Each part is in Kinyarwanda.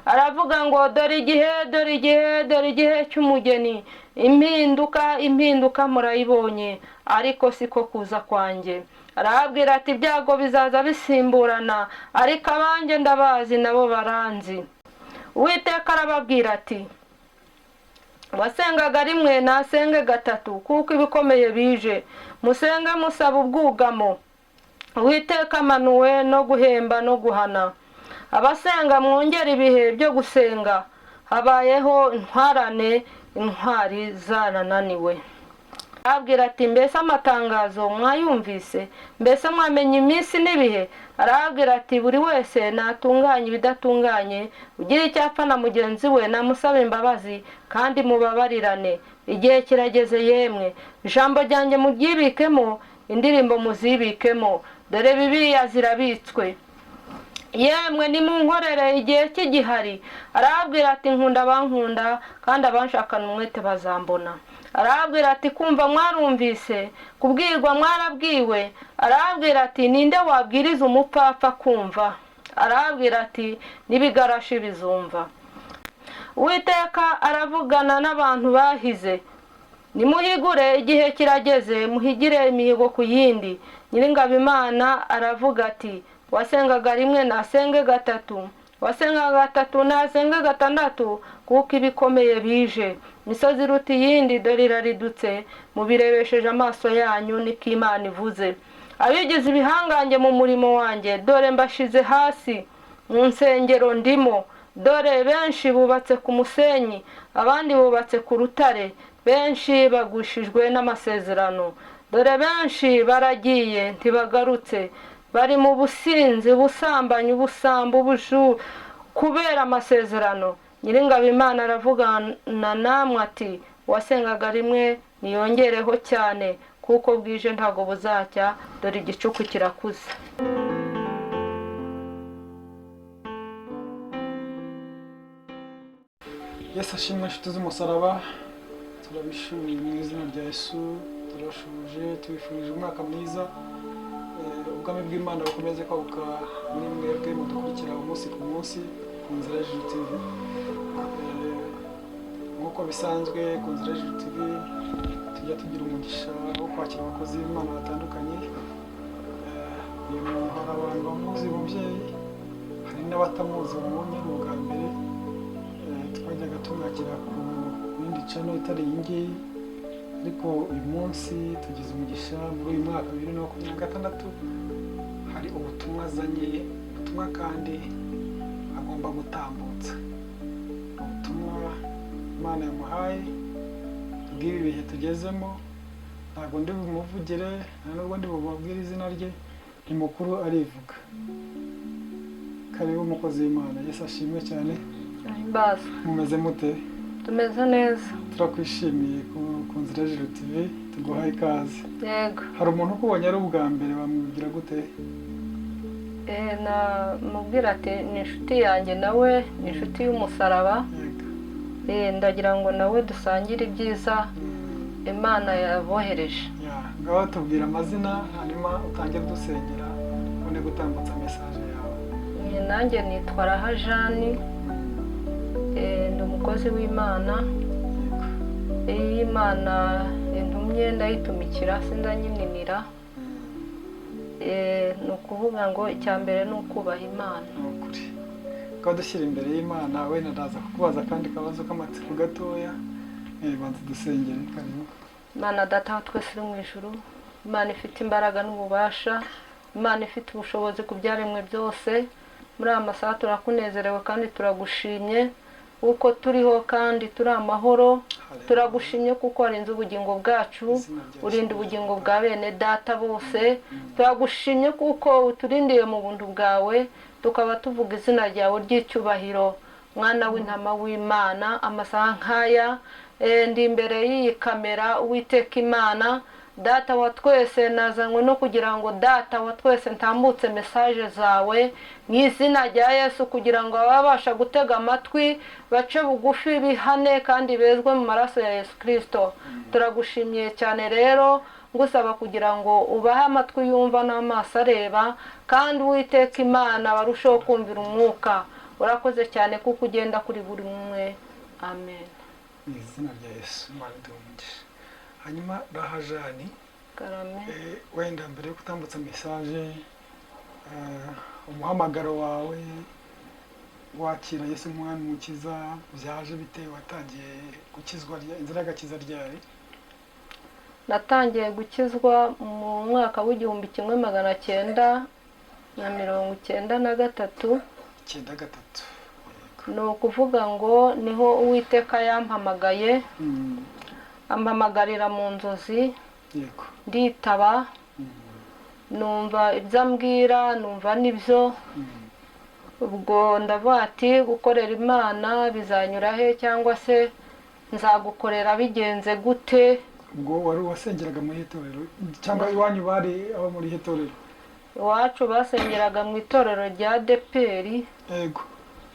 Aravuga ngo dore igihe, dore igihe, dore igihe cy'umugeni. Impinduka, impinduka murayibonye, ariko siko kuza kwanjye. Arababwira ati ibyago bizaza bisimburana, ariko abanjye ndabazi nabo baranzi. Uwiteka arababwira ati wasengaga rimwe nasenge gatatu, kuko ibikomeye bije. Musenge musaba ubwugamo. Uwiteka amanuwe no guhemba no guhana. Abasenga mwongere ibihe byo gusenga. Habayeho intwarane, intwari zarananiwe. Arababwira ati mbese amatangazo mwayumvise? Mbese mwamenye iminsi n'ibihe? Arababwira ati buri wese natunganye ibidatunganye, ugira icyapfa na mugenzi we namusaba imbabazi, kandi mubabarirane. Igihe kirageze yemwe. Ijambo ryanjye muryibikemo, indirimbo muzibikemo, dore Bibiliya zirabitswe. Yemwe nimunkorere igihe kigihari. Arababwira ati nkunda abankunda, kandi abanshakana umwete bazambona. Arababwira ati kumva mwarumvise, kubwirwa mwarabwiwe. Arababwira ati ninde wabwiriza umupfapfa kumva? Arababwira ati n'ibigarashi bizumva. Uwiteka aravugana n'abantu bahize. Nimuhigure igihe kirageze, muhigire imihigo ku yindi. Nyiringabo Imana aravuga ati wasengaga rimwe nasenge gatatu, wasengaga gatatu nasenge gatandatu, kuko ibikomeye bije. Imisozi iruta iyindi dore iraridutse, mubirebesheje amaso yanyu, niko Imana ivuze. Abigize ibihangange mu murimo wanjye, dore mbashize hasi mu nsengero ndimo. Dore benshi bubatse ku musenyi, abandi bubatse ku rutare, benshi bagushijwe n'amasezerano. Dore benshi baragiye ntibagarutse, bari mu businzi, ubusambanyi, ubusambo, ubujura, kubera amasezerano. Nyiringabo Imana aravugana namwe ati wasengaga rimwe niyongereho cyane, kuko bwije ntabwo buzacya, dore igicuku kirakuze. Yesu ashimwe, inshuti z'umusaraba, turabishimiye mu izina rya Yesu, turashuje, tubifurije umwaka mwiza. Ubwami bw'Imana bukomeze kwaguka muri mwebwe mudukurikira umunsi ku munsi ku Nzira y'Ijuru TV. Nk'uko bisanzwe ku Nzira y'Ijuru TV tujya tugira umugisha wo kwakira abakozi b'Imana batandukanye. Uyu muntu hari abantu bamuzi umubyeyi, hari n'abatamuzi bamubonye ari ubwa mbere. Twajyaga tumwakira ku yindi channel itari iyi ngiyi, ariko uyu munsi tugize umugisha muri uyu mwaka 2026 hari ubutumwa azanye, ubutumwa kandi agomba gutambutsa, ubutumwa Imana yamuhaye bw'ibi bihe tugezemo. Ntabwo ndi bumuvugire, nta nubwo ndi bumubwire izina rye, ni mukuru arivuga. Karibu umukozi w'Imana, Yesu ashimwe cyane. Ahimbaza. Mumeze mute? Tumeze neza. Turakwishimiye ku Nzira y'Ijuru TV, tuguhaye ikaze. Yego. Hari umuntu ukubonye ari ubwa mbere bamubwira gute? Namubwira ati ni inshuti yanjye, nawe ni inshuti y'umusaraba. Yego. Ndagira ngo nawe dusangire ibyiza Imana yabohereje. Ngaho tubwira amazina, hanyuma utangire dusengera ubone gutambutsa mesaje yawe. Nanjye nitwa Raha Jani, ndi umukozi w'Imana. Iyo Imana intumye ndayitumikira, sindanyininira. Ni ukuvuga ngo icya mbere ni ukubaha Imana. Ni ukuri. Tukaba dushyira imbere y'Imana, wenda ndaza kukubaza akandi kabazo k'amatsiko gatoya. Banza dusengere, karibu. Imana Data wa twese uri mu ijuru, Imana ifite imbaraga n'ububasha, Imana ifite ubushobozi ku byaremwe byose, muri aya masaha turakunezerewe kandi turagushimye kuko turiho kandi turi amahoro. Turagushimye kuko warinze ubugingo bwacu, urinda ubugingo bwa bene data bose. Turagushimye kuko uturindiye mu buntu bwawe, tukaba tuvuga izina ryawe ry'icyubahiro. Mwana w'intama w'Imana, amasaha nk'aya ndi imbere y'iyi kamera, Uwiteka Imana Data wa twese, nazanywe no kugira ngo Data wa twese ntambutse mesaje zawe mu izina rya Yesu, kugira ngo ababasha gutega amatwi bace bugufi bihane kandi bezwe mu maraso ya Yesu Kristo. Turagushimiye cyane rero, ngusaba kugira ngo ubahe amatwi yumva n'amaso areba, kandi Uwiteka Imana barusheho kumvira umwuka. Urakoze cyane kuko ugenda kuri buri umwe. Amen. Mu izina rya Yesu, Imana iduhe umugisha. Hanyuma Rahajani, Karame. Wenda mbere yo gutambutsa message, umuhamagaro wawe wakira Yesu nk'umwami mukiza byaje bite? Watangiye gukizwa inzira y'agakiza ryari? Natangiye gukizwa mu mwaka w'1993. 93, yego. Ni ukuvuga ngo niho Uwiteka yampamagaye, ampamagarira mu nzozi, nditaba, numva ibyo ambwira, numva nibyo. Ubwo ndavuga ati gukorera Imana bizanyura he, cyangwa se nzagukorera bigenze gute? Ubwo wari wasengeraga muri itorero cyangwa iwanyu bari abo muri itorero? Iwacu basengeraga mu itorero rya ADEPR.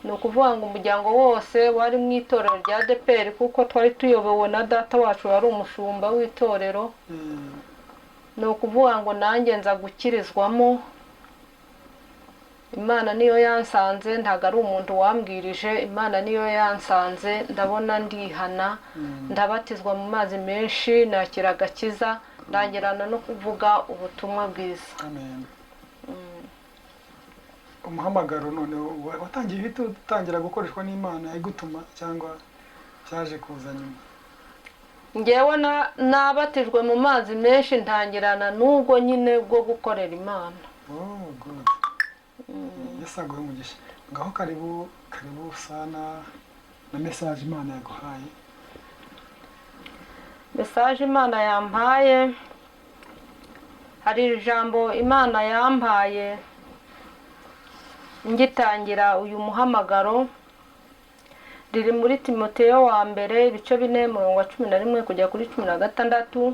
Ni ukuvuga ngo umuryango wose wari mu itorero rya ADEPR, kuko twari tuyobowe na data wacu wari umushumba w'itorero. Ni ukuvuga ngo nanjye nza gukirizwamo. Imana niyo yansanze, ntabwo ari umuntu wambwirije, Imana niyo yansanze, ndabona ndihana, ndabatizwa mu mazi menshi, nakira agakiza, ndangirana no kuvuga ubutumwa bwiza. Amen. Umuhamagaro noneho watangiye uhita utangira gukoreshwa n'Imana igutuma, cyangwa byaje kuza nyuma? Ngewe nabatijwe mu mazi menshi, ntangirana n'ubwo nyine bwo gukorera Imana. Oh good, Yesu aguhe umugisha. Ngaho karibu, karibu sana na message Imana yaguhaye. Message Imana yampaye, hari ijambo Imana yampaye ngitangira uyu muhamagaro, riri muri Timoteyo wa mbere ibice 4 umurongo wa 11 kujya kuri 16.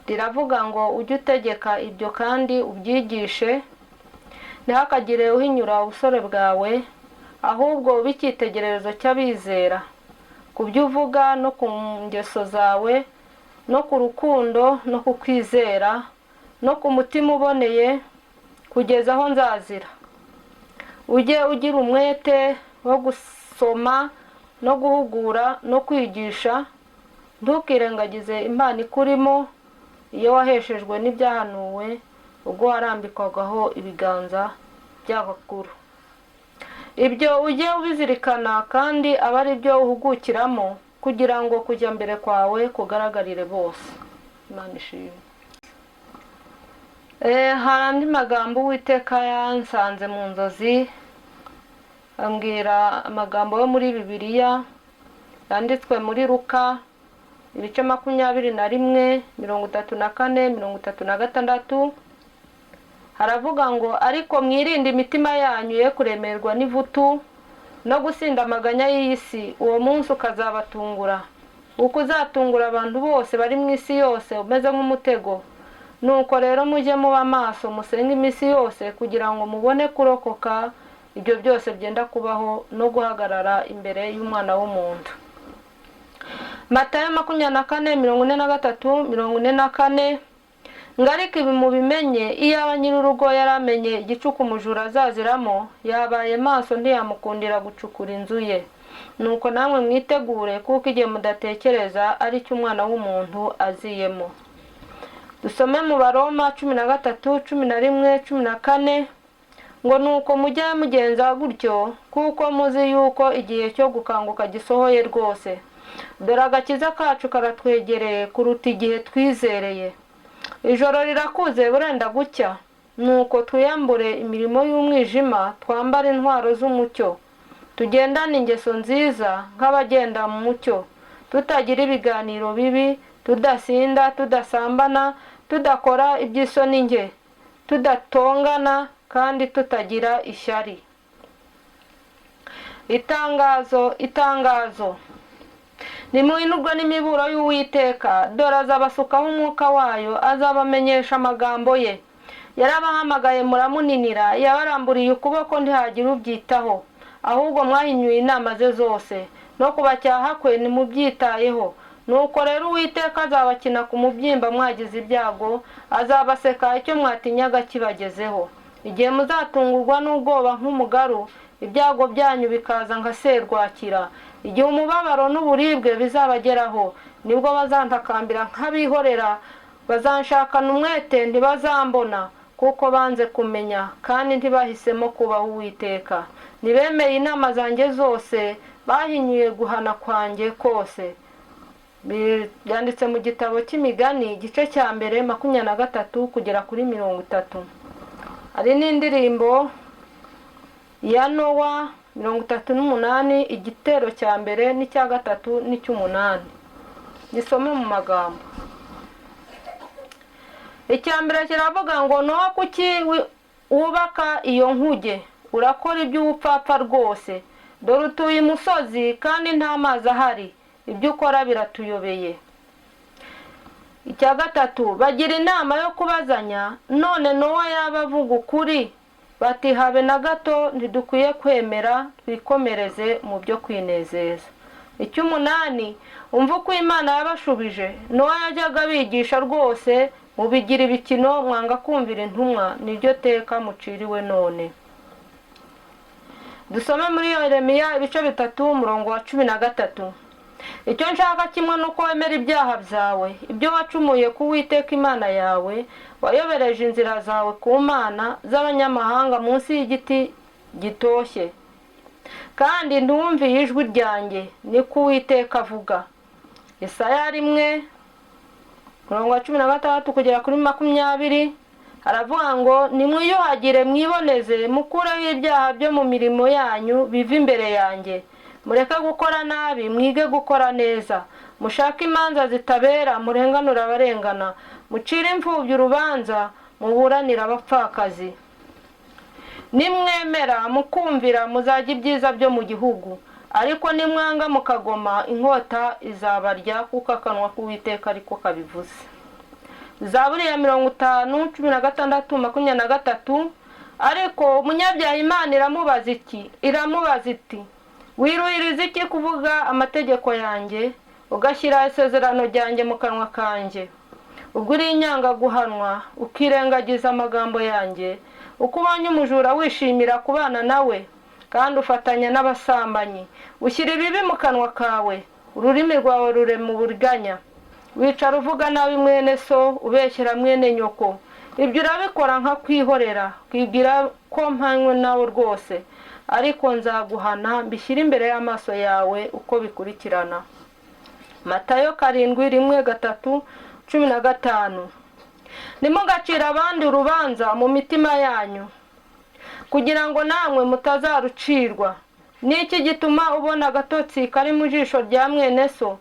Riravuga ngo ujye utegeka ibyo kandi ubyigishe, ntihakagire uhinyura ubusore bwawe, ahubwo ube icyitegererezo cy'abizera ku byo uvuga no ku ngeso zawe no ku rukundo no ku kwizera no ku mutima uboneye, kugeza aho nzazira. Ujye ugira umwete wo gusoma no guhugura no kwigisha. Ntukirengagize impano ikurimo, iyo waheshejwe n'ibyahanuwe ubwo warambikwagaho ibiganza by'abakuru. Ibyo ujye ubizirikana kandi abe ari byo uhugukiramo, kugira ngo kujya mbere kwawe kugaragarire bose. Imana ishimwe. Hari andi magambo Uwiteka yansanze mu nzozi, ambwira amagambo yo muri Bibiliya yanditswe muri Luka ibice 21 34 36. Haravuga ngo ariko mwirinde imitima yanyu ye kuremerwa n'ivutu no gusinda amaganya y'iyi si, uwo munsi ukazabatungura, kuko uzatungura abantu bose bari mu isi yose umeze nk'umutego. Nuko rero mujye muba maso, musenge iminsi yose, kugira ngo mubone kurokoka ibyo byose byenda kubaho no guhagarara imbere y'Umwana w'umuntu. Matayo 24 43 44 ngo ariko ibi mubimenye, iyaba nyir'urugo yaramenye igicuku umujura azaziramo, yabaye maso ntiyamukundira gucukura inzu ye. Nuko namwe mwitegure, kuko igihe mudatekereza ari cyo Umwana w'umuntu aziyemo. Dusome mu Baroma 13 11 14 ngo nuko mujye mugenza gutyo, kuko muzi yuko igihe cyo gukanguka gisohoye rwose. Dore agakiza kacu karatwegereye kuruta igihe twizereye. Ijoro rirakuze burenda gucya, nuko twiyambure imirimo y'umwijima, twambare intwaro z'umucyo, tugendane ingeso nziza nk'abagenda mu mucyo, tutagira ibiganiro bibi, tudasinda, tudasambana, tudakora iby'isoni nke, tudatongana kandi tutagira ishyari. Itangazo, itangazo! Nimuhinurwe n'imiburo y'Uwiteka. Dore azabasukaho umwuka wayo, azabamenyesha amagambo ye. Yarabahamagaye muramuninira, yabaramburiye ukuboko ntihagira ubyitaho, ahubwo mwahinyuye inama ze zose, no kubacyaha kwe ntimubyitayeho. Nuko rero Uwiteka azabakina ku mubyimba mwagize ibyago, azabaseka icyo mwatinyaga kibagezeho. Igihe muzatungurwa n'ubwoba nk'umugaru, Ibyago byanyu bikaza nka serwakira. Igihe umubabaro n'uburibwe bizabageraho, nibwo bazantakambira nk'abihorera, bazanshakana umwete ntibazambona, kuko banze kumenya kandi ntibahisemo kubaha Uwiteka. Ntibemeye inama zanjye zose, bahinyuye guhana kwanjye kose. Byanditse mu gitabo cy'Imigani, igice cya 1, 23 kugera kuri 30. Hari n'indirimbo ya Nowa 38, igitero cya 1 n'icya 3 n'icy'umunani. Gisome mu magambo. Icya mbere kiravuga ngo: Nowa, kuki wubaka iyo nkuge? Urakora iby'ubupfapfa rwose. Dore utuye imusozi kandi nta mazi ahari, ibyo ukora biratuyobeye. Icya gatatu, bagira inama yo kubazanya: none Nowa yaba avuga ukuri? Bati: habe na gato, ntidukwiye kwemera, twikomereze mu byo kwinezeza. Icy'umunani, umva uko Imana yabashubije: Nowa yajyaga abigisha rwose, mubigira ibikino, mwanga kumvira intumwa, niryo teka muciriwe none. Dusome muri Yeremiya ibice 3, umurongo wa 13. Icyo nshaka kimwe ni uko wemera ibyaha byawe, ibyo wacumuye ku Uwiteka Imana yawe, wayobereje inzira zawe ku mana z'abanyamahanga munsi y'igiti gitoshye, kandi ntiwumviye ijwi ryanjye, niko Uwiteka avuga. Yesaya 1, umurongo wa 16 kugera kuri 20, aravuga ngo: nimwiyuhagire mwiboneze, mukureho ibyaha byo mu mirimo yanyu biva imbere yanjye, mureke gukora nabi, mwige gukora neza, mushake imanza zitabera, murenganure abarengana, mucire imfubyi urubanza, muburanire abapfakazi. Nimwemera mukumvira, muzajya ibyiza byo mu gihugu, ariko nimwanga mukagoma, inkota izabarya, kuko akanwa k'Uwiteka ariko kabivuze. Zaburi ya 50, 16, 23. Ariko umunyabyaha Imana iramubaza iki? Iramubaza iti: wiruhiriza iki kuvuga amategeko yanjye, ugashyira isezerano ryanjye mu kanwa kanjye? Ubwo uri inyanga guhanwa, ukirengagiza amagambo yanjye, uko ubonye umujura wishimira kubana nawe, kandi ufatanya n'abasambanyi, ushyira ibibi mu kanwa kawe, ururimi rwawe rurema uburiganya, wicara uvuga nabi mwene so, ubeshyera mwene nyoko. Ibyo urabikora nka kwihorera, kwibwira ko mpanywe nawe rwose, ariko nzaguhana mbishyire imbere y'amaso yawe uko bikurikirana. Matayo 7, 1, 3, 15. Ntimugacire abandi urubanza mu mitima yanyu, kugira ngo namwe mutazarucirwa. Niki gituma ubona agatotsi kari mu jisho rya mwene so,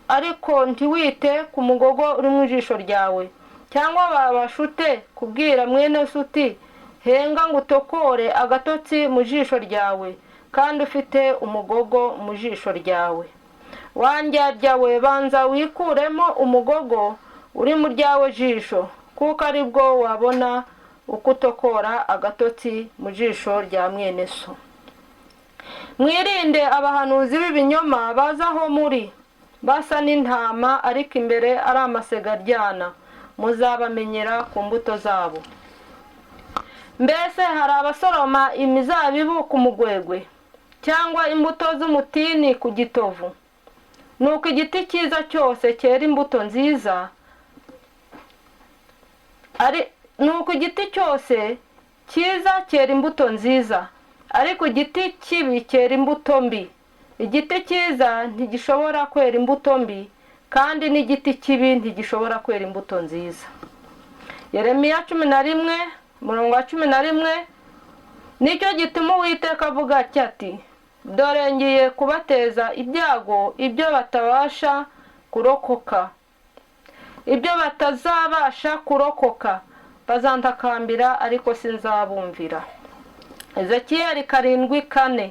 ariko ntiwite ku mugogo uri mu jisho ryawe? Cyangwa babashute kubwira mwene so uti: henga ngo utokore agatotsi mu jisho ryawe, kandi ufite umugogo mu jisho ryawe? Wandyarya we, banza wikuremo umugogo uri mu ryawe jisho, kuko aribwo wabona uko utokora agatotsi mu jisho rya mwene so. Mwirinde abahanuzi b'ibinyoma baza aho muri basa n'intama, ariko imbere ari amasega aryana, muzabamenyera ku mbuto zabo. Mbese hari abasoroma imizabibu ku mugwegwe, cyangwa imbuto z'umutini ku gitovu? Nuko igiti cyiza cyose cyera imbuto nziza, ari nuko igiti cyose cyiza cyera imbuto nziza, ariko igiti kibi cyera imbuto mbi. Igiti cyiza ntigishobora kwera imbuto mbi, kandi n'igiti kibi ntigishobora kwera imbuto nziza. Yeremiya 11, umurongo wa 11. Nicyo gituma Uwiteka avuga ati: dore ngiye kubateza ibyago, ibyo batabasha kurokoka, ibyo batazabasha kurokoka, bazantakambira ariko sinzabumvira. Ezekiyeli 7, 4.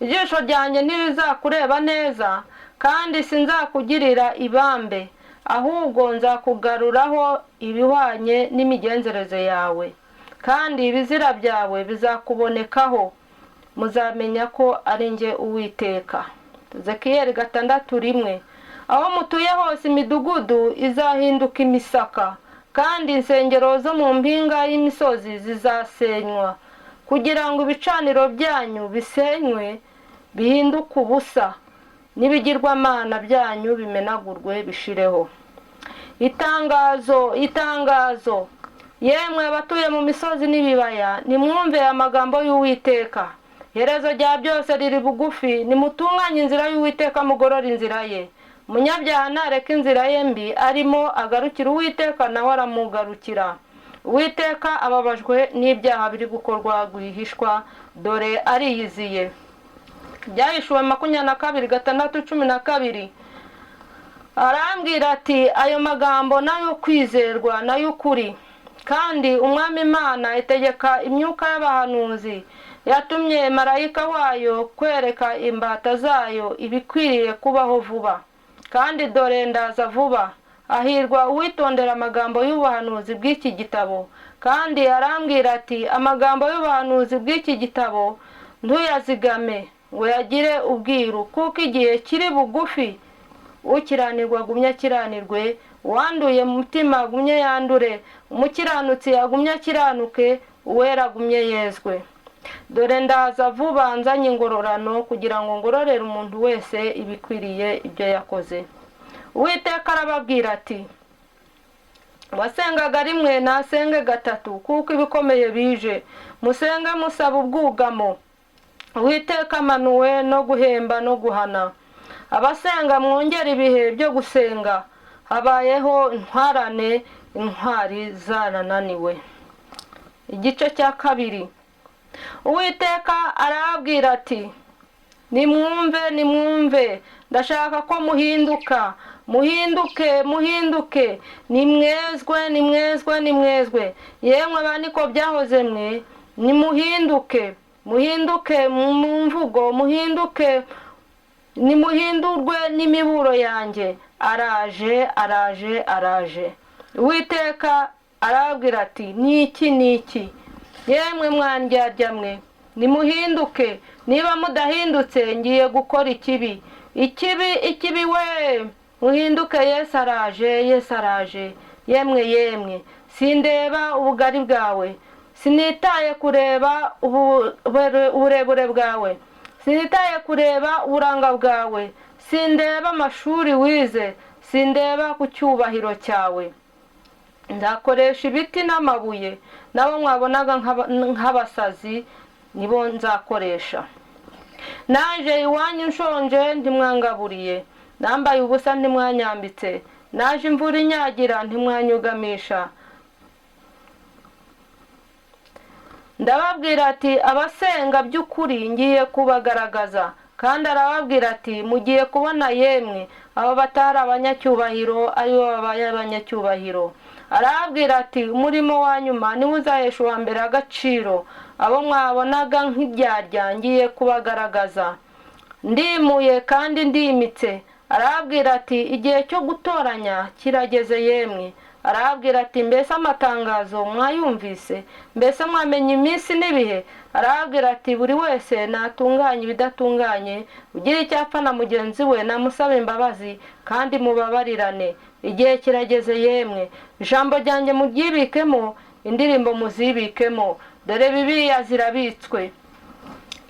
Ijisho ryanjye ntirizakureba neza, kandi sinzakugirira ibambe, ahubwo nzakugaruraho ibihwanye n'imigenzereze yawe, kandi ibizira byawe bizakubonekaho, muzamenya ko ari njye Uwiteka. Ezekiyeli 6, 1. Aho mutuye hose imidugudu izahinduka imisaka, kandi insengero zo mu mpinga y'imisozi zizasenywa, Kugira ngo ibicaniro byanyu bisenywe bihinduke ubusa, n'ibigirwamana byanyu bimenagurwe bishireho. Itangazo, itangazo! Yemwe abatuye mu misozi n'ibibaya, nimwumve amagambo y'Uwiteka. Iherezo rya byose riri bugufi, nimutunganye inzira y'Uwiteka, mugorore inzira ye. Umunyabyaha nareka inzira ye mbi arimo, agarukira Uwiteka, nawe aramugarukira. Uwiteka ababajwe n'ibyaha biri gukorwa rwihishwa, dore ariyiziye. Byahishuwe 22:6-12. Arambwira ati: "Ayo magambo nayo kwizerwa n'ay'ukuri, kandi Umwami Imana itegeka imyuka y'abahanuzi yatumye marayika wayo kwereka imbata zayo ibikwiriye kubaho vuba. Kandi dore ndaza vuba. Ahirwa uwitondera amagambo y'ubuhanuzi bw'iki gitabo." Kandi arambwira ati: "Amagambo y'ubuhanuzi bw'iki gitabo ntuyazigame ngo yagire ubwiru, kuko igihe kiri bugufi. Ukiranirwa agumye akiranirwe, uwanduye mu mutima agumye yandure, umukiranutsi agumye akiranuke, uwera agumye yezwe. Dore ndaza vuba nzanye ingororano, kugira ngo ngororere umuntu wese ibikwiriye ibyo yakoze." Uwiteka arababwira ati: "Wasengaga rimwe nasenge gatatu, kuko ibikomeye bije. Musenge musaba ubwugamo. Uwiteka amanuwe no guhemba no guhana. Abasenga mwongere ibihe byo gusenga. Habayeho intwarane, intwari zarananiwe." Igice cya kabiri. Uwiteka arababwira ati: "Nimwumve, nimwumve, ndashaka ko muhinduka. Muhinduke, muhinduke, nimwezwe, nimwezwe, nimwezwe. Yemwe ba niko byahoze mwe, nimuhinduke, muhinduke mu mvugo, muhinduke, nimuhindurwe n'imiburo yanjye. Araje, araje, araje." Uwiteka arababwira ati: "Niki, niki? Yemwe mwandyarya mwe, nimuhinduke. Niba mudahindutse, ngiye gukora ikibi, ikibi, ikibi we! Muhinduke, Yesu araje, Yesu araje. Yemwe, yemwe, sindeba ubugari bwawe, sinitaye kureba uburebure bwawe, sinitaye kureba uburanga bwawe, sindeba amashuri wize, sindeba ku cyubahiro cyawe. Nzakoresha ibiti n'amabuye, nabo mwabonaga nk'abasazi nibo nzakoresha. Naje iwanyu nshonje, ntimwangaburiye; nambaye ubusa, ntimwanyambitse; naje imvura inyagira, ntimwanyugamisha." Ndababwira ati: "Abasenga by'ukuri ngiye kubagaragaza." Kandi arababwira ati: "Mugiye kubona yemwe abo batari abanyacyubahiro aribo babaye abanyacyubahiro." Arababwira ati: "Umurimo wa nyuma niwo uzahesha uwa mbere agaciro. Abo mwabonaga nk'ibyarya ngiye kubagaragaza. Ndimuye kandi ndimitse." Arababwira ati: "Igihe cyo gutoranya kirageze yemwe." Arababwira ati: "Mbese amatangazo mwayumvise? Mbese mwamenye iminsi n'ibihe?" Arababwira ati: "Buri wese natunganye ibidatunganye, ugira icyapfa na mugenzi we namusaba imbabazi, kandi mubabarirane. Igihe kirageze yemwe. Ijambo ryanjye muryibikemo, indirimbo muzibikemo, dore Bibiliya zirabitswe.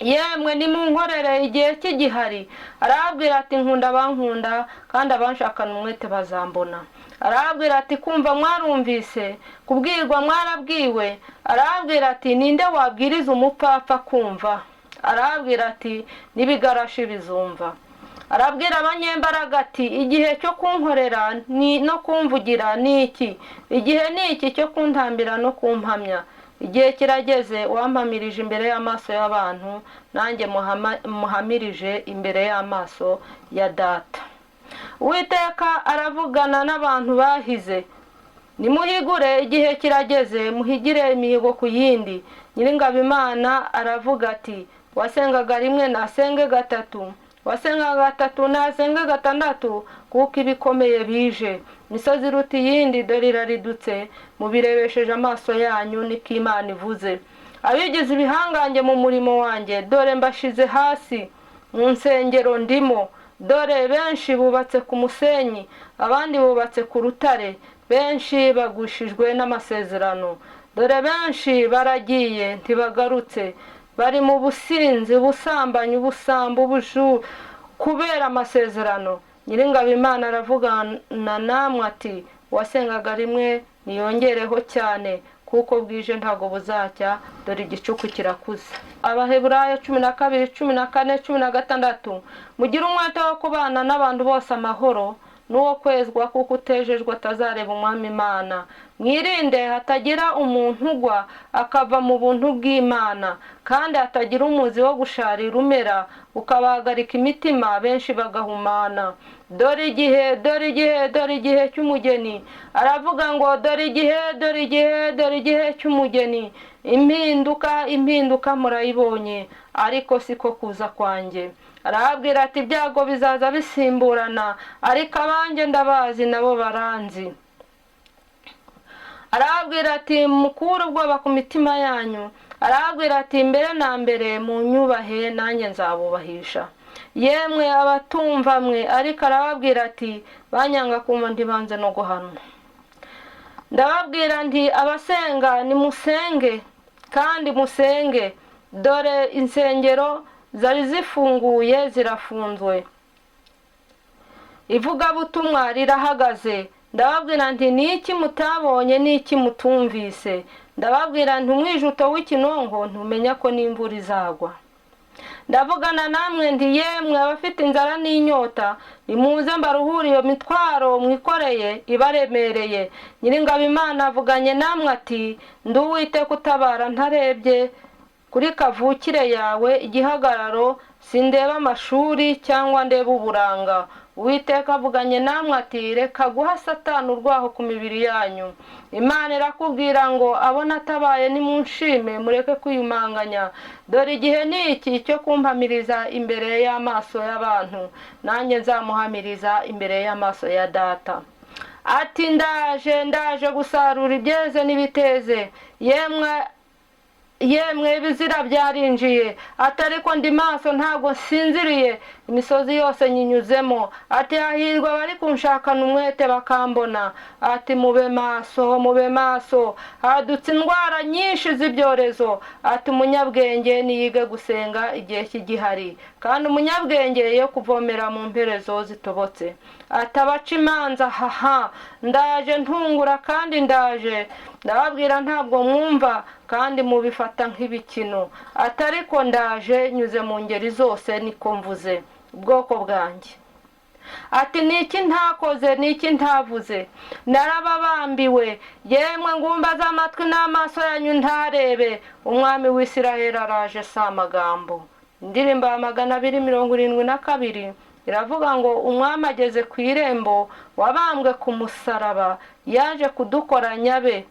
Yemwe, nimunkorere igihe kigihari." Arababwira ati: "Nkunda abankunda, kandi abanshakana umwete bazambona." Arababwira ati: "Kumva mwarumvise, kubwirwa mwarabwiwe." Arababwira ati: "Ninde wabwiriza umupfapfa kumva?" Arababwira ati: "N'ibigarashi bizumva." Arabwira abanyembaraga ati: "Igihe cyo kunkorera ni no kumvugira ni iki? Igihe ni iki cyo kuntambira no kumpamya? Igihe kirageze. Wampamirije imbere y'amaso y'abantu, nanjye muhamirije imbere y'amaso ya Data." Uwiteka aravugana n'abantu bahize: "Nimuhigure, igihe kirageze, muhigire imihigo ku yindi." Nyiringabo Imana aravuga ati: "Wasengaga rimwe nasenge gatatu, wasengaga gatatu nasenge gatandatu, kuko ibikomeye bije. Imisozi iruta iyindi dore iraridutse, mubirebesheje amaso yanyu, niko Imana ivuze. Abigize ibihangange mu murimo wanjye, dore mbashize hasi mu nsengero ndimo. Dore benshi bubatse ku musenyi, abandi bubatse ku rutare, benshi bagushijwe n'amasezerano. Dore benshi baragiye ntibagarutse, bari mu businzi, ubusambanyi, ubusambo, ubujura kubera amasezerano. Nyiringabo Imana aravugana namwe ati uwasengaga rimwe niyongereho cyane, kuko bwije ntabwo buzacya, dore igicuku kirakuze. Abaheburayo 12, 14, 16. Mugire umwete wo kubana n'abantu bose amahoro, n'uwo kwezwa, kuko utejejwe atazareba Umwami Imana. Mwirinde hatagira umuntu ugwa akava mu buntu bw'Imana, kandi hatagira umuzi wo gusharira umera ukabahagarika imitima, benshi bagahumana. Dore igihe, dore igihe, dore igihe cy'umugeni. Aravuga ngo dore igihe, dore igihe, dore igihe cy'umugeni. Impinduka, impinduka murayibonye, ariko siko kuza kwanjye. Arababwira ati ibyago bizaza bisimburana, ariko abanjye ndabazi nabo baranzi. Arababwira ati mukure ubwoba ku mitima yanyu. Arababwira ati mbere na mbere munyubahe, nanjye nzabubahisha. Yemwe abatumva mwe, ariko arababwira ati banyanga kumva ntibanze no guhanwa. Ndababwira nti abasenga nimusenge kandi musenge. Dore insengero zari zifunguye zirafunzwe, ivugabutumwa rirahagaze. Ndababwira nti niki mutabonye, niki mutumvise? Ndababwira nti umwijuto w'ikinonko ntumenya ko n'imvura izagwa. Ndavugana namwe nti yemwe abafite inzara n'inyota, nimuze mbaruhure iyo mitwaro mwikoreye ibaremereye. Nyiringabo Imana avuganye namwe ati ndi Uwiteka utabara ntarebye kuri kavukire yawe igihagararo, sindeba amashuri cyangwa ndeba uburanga. Uwiteka avuganye namwe ati reka guha Satani urwaho ku mibiri yanyu. Imana irakubwira ngo abona atabaye nimunshime, mureke kwiyumanganya. Dore igihe ni iki cyo kumpamiriza imbere y'amaso y'abantu, nanjye nzamuhamiriza imbere y'amaso ya data. Ati ndaje, ndaje gusarura ibyeze n'ibiteze. Yemwe yemwe ibizira byarinjiye, ati ariko ndi maso ntabwo nsinziriye, imisozi yose nyinyuzemo. Ati hahirwa abari kunshakana umwete bakambona. Ati mube maso, mube maso, hadutse indwara nyinshi z'ibyorezo. Ati umunyabwenge niyige gusenga igihe kigihari, kandi umunyabwenge yo kuvomera mu mperezo zitobotse. Ati abaca imanza, haha, ndaje ntungura kandi ndaje, ndababwira ntabwo mwumva kandi mubifata nk'ibikino. Ati ariko ndaje nyuze mu ngeri zose, niko mvuze ubwoko bwanjye. Ati niki ntakoze, niki ntavuze? Narababambiwe, yemwe ngumba z'amatwi n'amaso yanyu ntarebe. Umwami w'Isiraheli araje, si amagambo. Indirimbo ya 272 iravuga ngo umwami ageze ku irembo, wabambwe ku musaraba, yaje kudukoranya be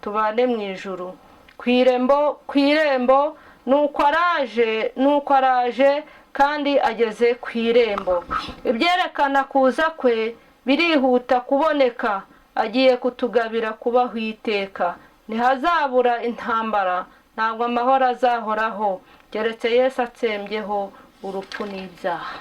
tubane mu ijuru. Ku irembo, ku irembo, nuko araje, nuko araje kandi ageze ku irembo. Ibyerekana kuza kwe birihuta kuboneka, agiye kutugabira kubaho iteka. Ntihazabura intambara, ntabwo amahoro azahoraho, keretse Yesu atsembyeho urupfu n'ibyaha.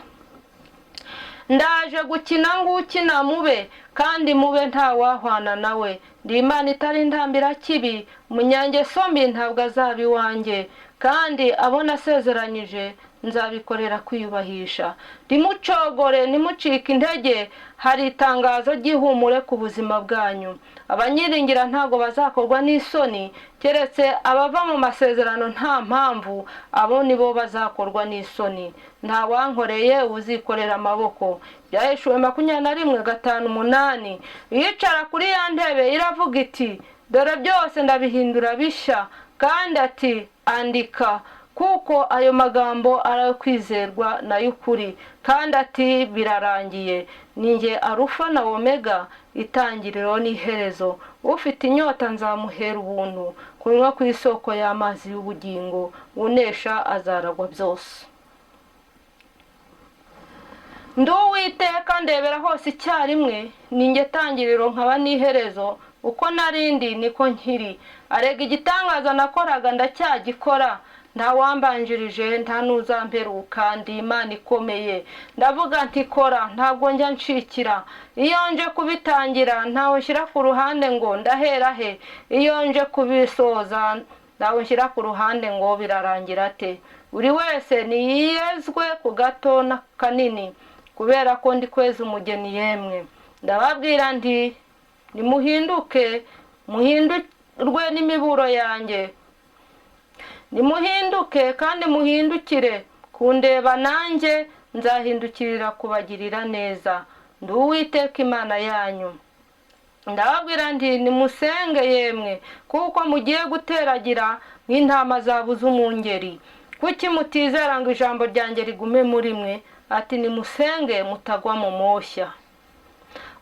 Ndaje gukina ngukina mube, kandi mube ntawahwana nawe. Ndi Imana itari intambira kibi, umunyangeso mbi ntabwo azaba iwanjye, kandi abo nasezeranyije nzabikorera kwiyubahisha. Ntimucogore, ntimucike intege, hari itangazo ry'ihumure ku buzima bwanyu. Abanyiringira ntabwo bazakorwa n'isoni, keretse abava mu masezerano nta mpamvu, abo nibo bazakorwa n'isoni. Nta wankoreye uzikorera amaboko. Byahishuwe 21:5-8. Yicara kuri ya ntebe iravuga iti dore byose ndabihindura bishya, kandi ati andika, kuko ayo magambo arakwizerwa n'ay'ukuri. Kandi ati birarangiye, ni njye Arufa na Omega, itangiriro n'iherezo. Ufite inyota nzamuhera ubuntu kunywa ku isoko y'amazi y'ubugingo, unesha azaragwa byose. Ndi Uwiteka ndebera hose icyarimwe, ni njye tangiriro nkaba n'iherezo, uko narindi niko nkiri. Arega igitangaza nakoraga ndacyagikora, Nta wambanjirije, nta n'uzamperuka, ndi Imana ikomeye. Ndavuga nti kora, ntabwo njya ncikira. Iyo nje kubitangira ntawe nshyira ku ruhande ngo ndahera he, iyo nje kubisoza ntawe nshyira ku ruhande ngo birarangira ate. Buri wese niyezwe ku gato na kanini, kubera ko ndi kweza umugeni. Yemwe, ndababwira nti nimuhinduke, muhindurwe n'imiburo yanjye, nimuhinduke kandi muhindukire kundeba, nanjye nzahindukirira kubagirira neza. Ndi Uwiteka Imana yanyu. Ndababwira nti nimusenge yemwe, kuko mugiye guteragira nk'intama zabuze umwungeri. Kuki mutizera ngo ijambo ryanjye rigume muri mwe? Ati nimusenge mutagwa mu moshya.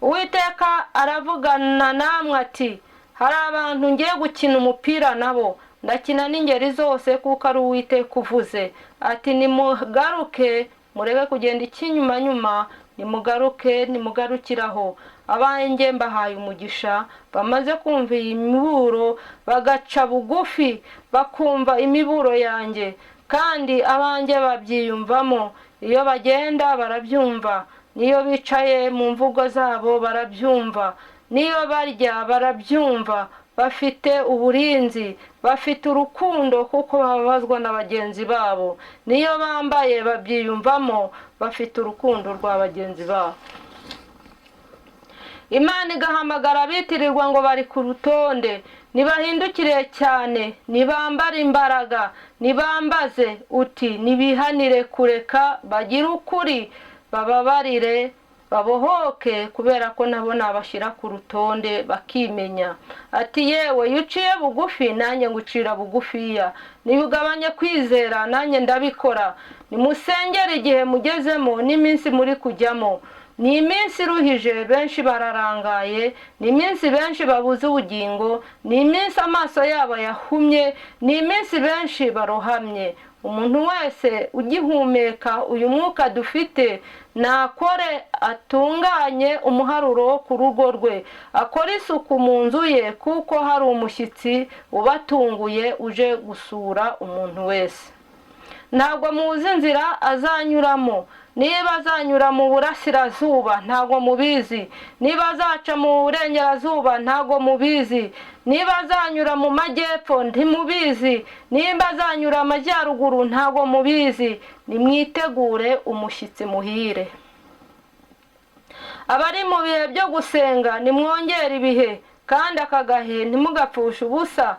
Uwiteka aravugana namwe ati hari abantu ngiye gukina umupira nabo, ndakina n'ingeri zose, kuko ari Uwiteka uvuze. Ati nimugaruke, murebe kugenda ikinyumanyuma, nimugaruke, nimugarukiraho. Abanjye mbahaye umugisha, bamaze kumva iyi miburo bagaca bugufi, bakumva imiburo yanjye, kandi abanjye babyiyumvamo. Iyo bagenda barabyumva, n'iyo bicaye mu mvugo zabo barabyumva, n'iyo barya barabyumva. Bafite uburinzi, bafite urukundo, kuko bababazwa na bagenzi babo. N'iyo bambaye babyiyumvamo, bafite urukundo rwa bagenzi babo. Imana igahamagara abitirirwa ngo bari ku rutonde, ntibahindukire cyane, ntibambare imbaraga, ntibambaze uti nibihanire kureka bagire ukuri, bababarire, babohoke, kubera ko nabo nabashyira ku rutonde bakimenya. Ati yewe, iyo uciye bugufi nanjye ngucira bugufiya, niba ugabanye kwizera nanjye ndabikora. Nimusengere igihe mugezemo n'iminsi muri kujyamo. Ni iminsi iruhije, benshi bararangaye, ni iminsi benshi babuze ubugingo, ni iminsi amaso yabo yahumye, ni iminsi benshi barohamye. Umuntu wese ugihumeka uyu mwuka dufite nakore atunganye umuharuro wo ku rugo rwe, akore isuku mu nzu ye, kuko hari umushyitsi ubatunguye uje gusura umuntu wese. Ntabwo muzi inzira azanyuramo, niba azanyura mu burasirazuba ntabwo mubizi, niba azaca mu burengerazuba ntabwo mubizi, niba azanyura mu majyepfo ntimubizi, niba azanyura amajyaruguru ntabwo mubizi. Nimwitegure umushyitsi muhire. Abari mu bihe byo gusenga nimwongere ibihe, kandi aka gahe ntimugapfushe ubusa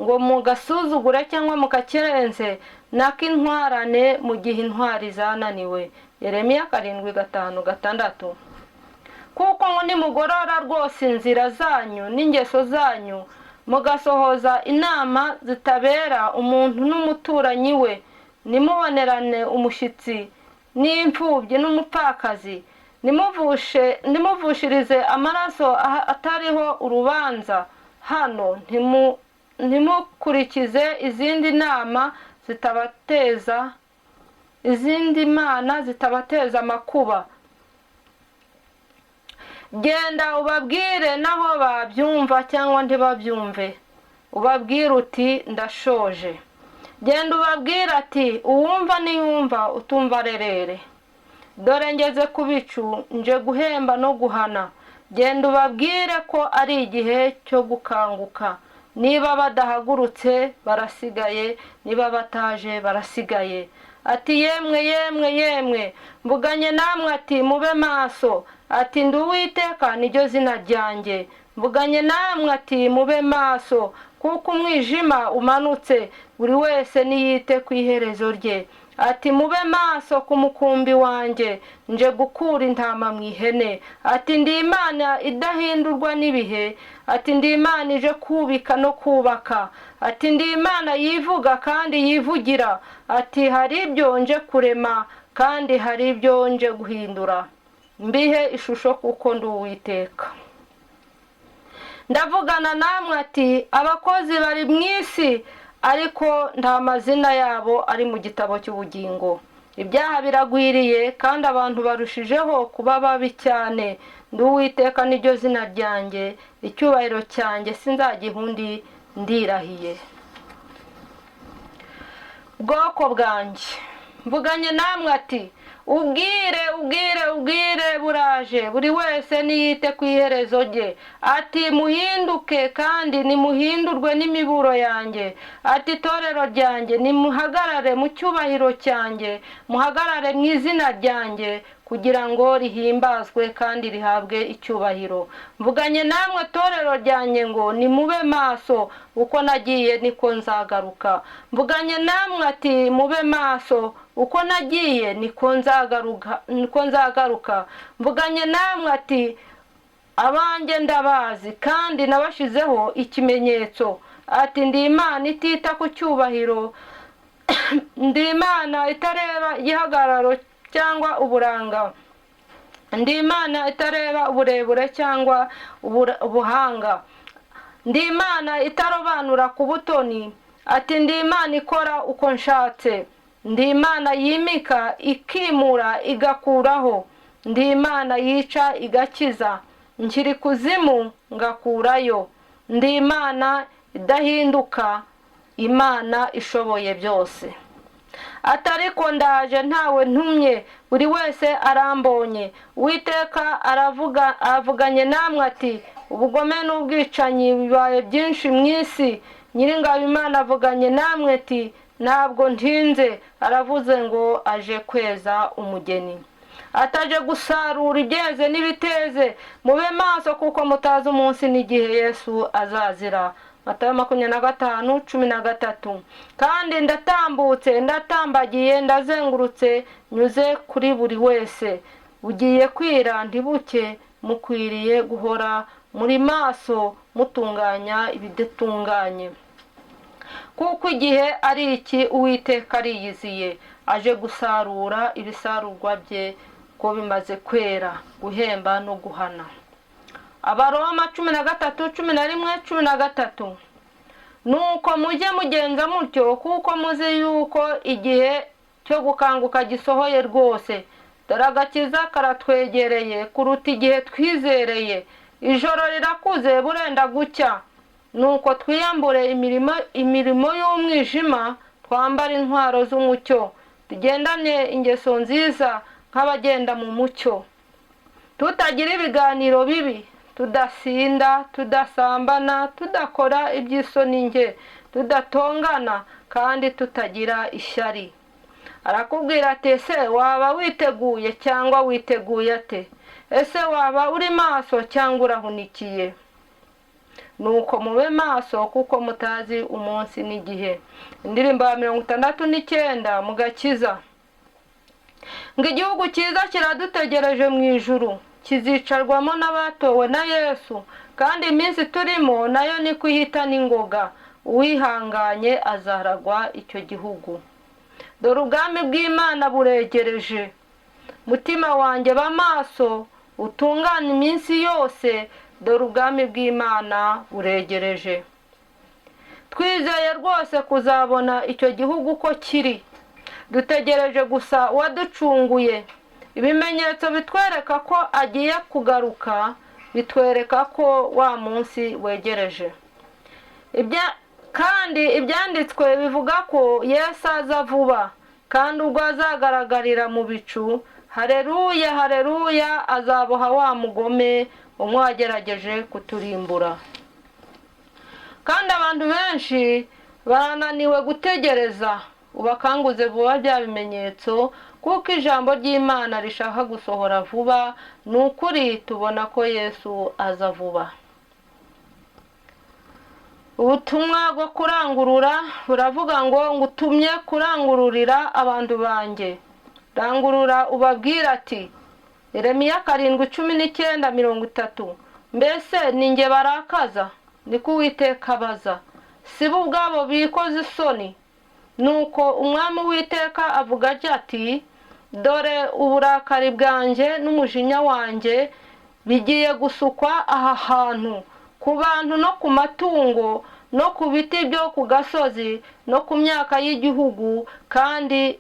ngo mugasuzugure cyangwa mukakerenze, nak'intwarane mu gihe intwari zananiwe. Yeremiya 7:5-6. Kuko ngo nimugorora rwose inzira zanyu n'ingeso zanyu, mugasohoza inama zitabera umuntu n'umuturanyi we, nimubonerane umushyitsi n'imfubyi n'umupfakazi, nimuvushirize amaraso atariho urubanza hano, ntimukurikize izindi nama zitabateza, izindi mana zitabateza amakuba. Genda ubabwire, naho babyumva cyangwa ntibabyumve, ubabwire uti ndashoje. Genda ubabwire ati uwumva niyumva, utumva arerere. Dore ngeze ku bicu, nje guhemba no guhana. Genda ubabwire ko ari igihe cyo gukanguka. Niba badahagurutse barasigaye, niba bataje barasigaye. Ati yemwe, yemwe, yemwe, mvuganye namwe ati mube maso. Ati ndi Uwiteka, niryo zina ryanjye. Mvuganye namwe ati mube maso, kuko umwijima umanutse, buri wese niyite ku iherezo rye. Ati mube maso ku mukumbi wanjye, nje gukura intama mu ihene. Ati ndi Imana idahindurwa n'ibihe. Ati ndi Imana ije kubika no kubaka. Ati ndi Imana yivuga kandi yivugira. Ati hari ibyo nje kurema kandi hari ibyo nje guhindura, mbihe ishusho, kuko ndi Uwiteka. Ndavugana namwe ati abakozi bari mu isi, ariko nta mazina yabo ari mu gitabo cy'ubugingo. Ibyaha biragwiriye kandi abantu barushijeho kuba babi cyane. Ndi Uwiteka, niryo zina ryanjye, icyubahiro cyanjye sinzagiha undi, ndirahiye. Bwoko bwanjye, mvuganye namwe ati: "Ubwire, ubwire, ubwire buraje, buri wese niyite ku iherezo rye." Ati: "Muhinduke kandi nimuhindurwe n'imiburo yanjye." Ati: "Itorero ryanjye, nimuhagarare mu cyubahiro cyanjye, muhagarare mu izina ryanjye kugira ngo rihimbazwe kandi rihabwe icyubahiro." Mvuganye namwe, torero ryanjye, ngo nimube maso, uko nagiye niko nzagaruka. Mvuganye namwe ati: "Mube maso, uko nagiye niko nzagaruka, niko nzagaruka." Mvuganye namwe ati: "Abanjye ndabazi kandi nabashyizeho ikimenyetso." Ati: "Ndi Imana itita ku cyubahiro, ndi Imana itareba igihagararo cyangwa uburanga, ndi Imana itareba uburebure cyangwa ubuhanga, ndi Imana itarobanura ku butoni." Ati: "Ndi Imana ikora uko nshatse, ndi Imana yimika, ikimura, igakuraho, ndi Imana yica, igakiza, nshyira ikuzimu ngakurayo, ndi Imana idahinduka, Imana ishoboye byose." Ati: "Ariko ndaje ntawe ntumye, buri wese arambonye." Uwiteka aravuga, avuganye namwe ati: "Ubugome n'ubwicanyi bibaye byinshi mu isi." Nyiringabo Imana avuganye namwe ati: "Ntabwo ntinze." Aravuze ngo aje kweza umugeni, ataje gusarura ibyeze n'ibiteze. Mube maso kuko mutazi umunsi n'igihe Yesu azazira. Matayo 25:13. Kandi ndatambutse, ndatambagiye, ndazengurutse, nyuze kuri buri wese. Bugiye kwira ntibuke. Mukwiriye guhora muri maso, mutunganya ibidatunganye, kuko igihe ari iki. Uwiteka ariyiziye, aje gusarura ibisarurwa bye ko bimaze kwera, guhemba no guhana. Abaroma 13:11, 13. Nuko mujye mugenza mutyo, kuko muzi yuko igihe cyo gukanguka gisohoye rwose. Dore agakiza karatwegereye kuruta igihe twizereye. Ijoro rirakuze, burenda gucya. Nuko twiyambure imirimo y'umwijima, twambare intwaro z'umucyo, tugendane ingeso nziza nk'abagenda mu mucyo, tutagira ibiganiro bibi, tudasinda, tudasambana, tudakora iby'isoni nke, tudatongana kandi tutagira ishyari. Arakubwira ati: "Ese waba witeguye cyangwa witeguye ate? Ese waba uri maso cyangwa urahunikiye?" Nuko mube maso kuko mutazi umunsi n'igihe. Indirimbo ya 69 mu gakiza ngo: "Igihugu cyiza kiradutegereje mu ijuru, kizicarwamo n'abatowe na Yesu, kandi iminsi turimo nayo niko ihita n'ingoga. Uwihanganye azaragwa icyo gihugu." Dore ubwami bw'Imana buregereje. Mutima wanjye, ba maso, utungane iminsi yose. Dore ubwami bw'Imana buregereje. Twizeye rwose kuzabona icyo gihugu uko kiri. Dutegereje gusa uwaducunguye. Ibimenyetso bitwereka ko agiye kugaruka, bitwereka ko wa munsi wegereje. Kandi ibyanditswe bivuga ko Yesu aza vuba, kandi ubwo azagaragarira mu bicu, hareruya, hareruya, azaboha wa mugome umwe wagerageje kuturimbura. Kandi abantu benshi barananiwe gutegereza. Ubakanguze vuba bya bimenyetso, kuko ijambo ry'Imana rishaka gusohora vuba. Ni ukuri tubona ko Yesu aza vuba. Ubutumwa bwo kurangurura buravuga ngo: "Ngutumye kurangururira abantu banjye. Rangurura ubabwire ati." Yeremiya 7:19, 30. "Mbese ni njye barakaza?" Niko Uwiteka abaza. "Si bo ubwabo bikoze isoni." Nuko Umwami Uwiteka avuga atya ati: "Dore uburakari bwanjye n'umujinya wanjye bigiye gusukwa aha hantu, ku bantu no ku matungo no ku biti byo ku gasozi no ku myaka y'igihugu, kandi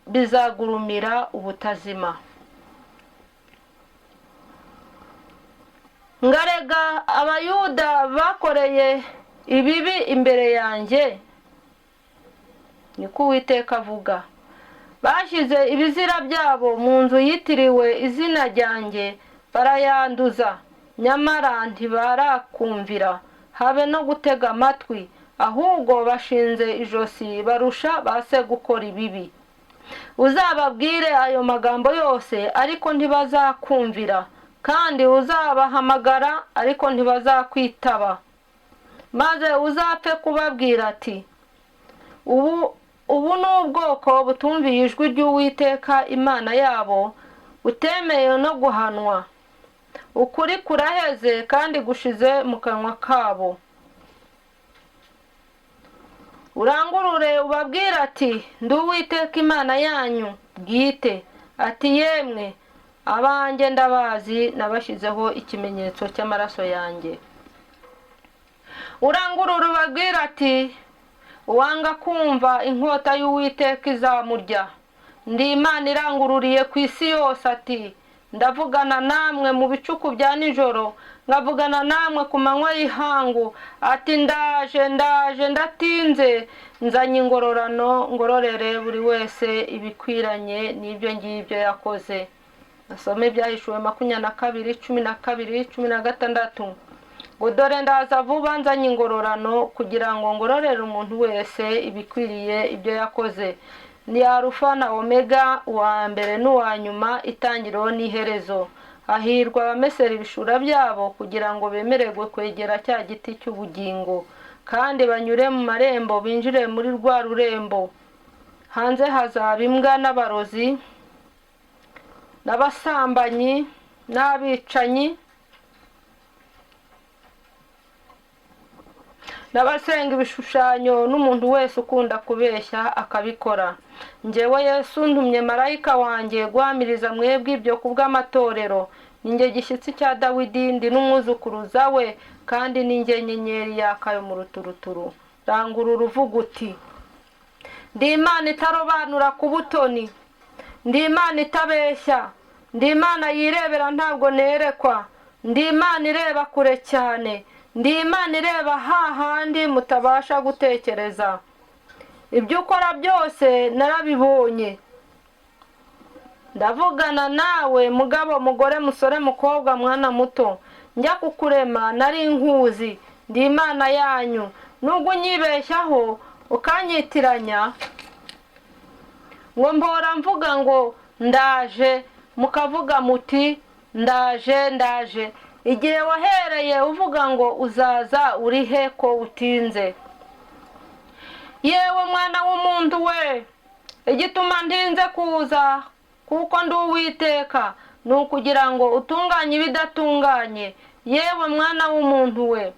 bizagurumira ubutazima." Ngarega Abayuda bakoreye ibibi imbere yanjye. Niko Uwiteka avuga. Bashyize ibizira byabo mu nzu yitiriwe izina ryanjye barayanduza, nyamara ntibarakumvira habe no gutega amatwi, ahubwo bashinze ijosi barusha ba se gukora ibibi. Uzababwire ayo magambo yose, ariko ntibazakumvira, kandi uzabahamagara ariko ntibazakwitaba. Maze uzapfe kubabwira ati ubu ni ubwoko butumviye ijwi ry'Uwiteka Imana yabo, butemeye no guhanwa. Ukuri kuraheze kandi gushize mu kanwa kabo. Urangurure ubabwire ati ndi Uwiteka Imana yanyu bwite. Ati yemwe abanjye ndabazi, nabashyizeho ikimenyetso cy'amaraso yanjye. Urangurure ubabwire ati uwanga kumva inkota y'Uwiteka izamurya. Ndi Imana irangururiye ku isi yose ati ndavugana namwe mu bicuku bya nijoro, nkavugana namwe ku manywa y'ihangu. Ati ndaje, ndaje, ndatinze, nzanye ingororano ngororere buri wese ibikwiranye n'ibyo ngibyo yakoze. Asome Ibyahishuwe 22, 12, 16. Ngo dore ndaza vuba nzanye ingororano kugira ngo ngororere umuntu wese ibikwiriye ibyo yakoze. Ni Alufa na Omega, uwa mbere n'uwa nyuma, itangiriro n'iherezo. Hahirwa abamesera ibishura byabo kugira ngo bemererwe kwegera cya giti cy'ubugingo, kandi banyure mu marembo binjire muri rwa rurembo. Hanze hazaba imbwa n'abarozi n'abasambanyi n'abicanyi n'abasenga ibishushanyo n'umuntu wese ukunda kubeshya akabikora. Njyewe Yesu ntumye marayika wanjye guhamiriza mwebwe ibyo kubw'amatorero. Ninjye gishyitsi cya Dawidi, ndi n'umwuzukuruza we, kandi ninjye nyenyeri yakayo mu ruturuturu. Rangurura uvuga uti ndi Imana itarobanura ku butoni, ndi Imana itabeshya, ndi Imana yirebera ntabwo nerekwa, ndi Imana ireba kure cyane, ndi Imana ireba hahandi mutabasha gutekereza. Ibyo ukora byose narabibonye. Ndavugana nawe mugabo, mugore, musore, mukobwa, mwana muto, njya kukurema nari nkuzi, ndi Imana yanyu. Nubwo unyibeshyaho ukanyitiranya ngo mpora mvuga ngo ndaje, mukavuga muti ndaje, ndaje. Igihe wahereye uvuga ngo uzaza urihe ko utinze? Yewe mwana w'umuntu we, igituma ntinze kuza kuko ndi Uwiteka ni ukugira ngo utunganye ibidatunganye. Yewe mwana w'umuntu we,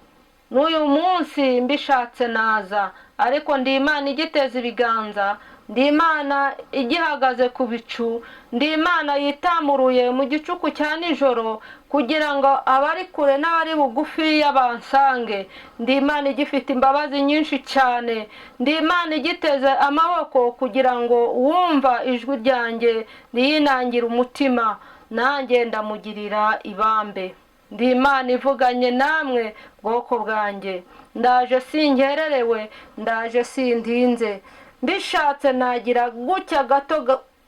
n'uyu munsi mbishatse naza, ariko ndi Imana igiteza ibiganza, ndi Imana igihagaze ku bicu, ndi Imana yitamuruye mu gicuku cya nijoro kugira ngo abari kure n'abari bugufiya bansange. Ndi Imana igifite imbabazi nyinshi cyane, ndi Imana igiteze amaboko kugira ngo uwumva ijwi ryanjye ntiyinangire umutima, nanjye ndamugirira ibambe. Ndi Imana ivuganye namwe bwoko bwanjye. Ndaje sinkererewe, ndaje sintinze. Mbishatse nagira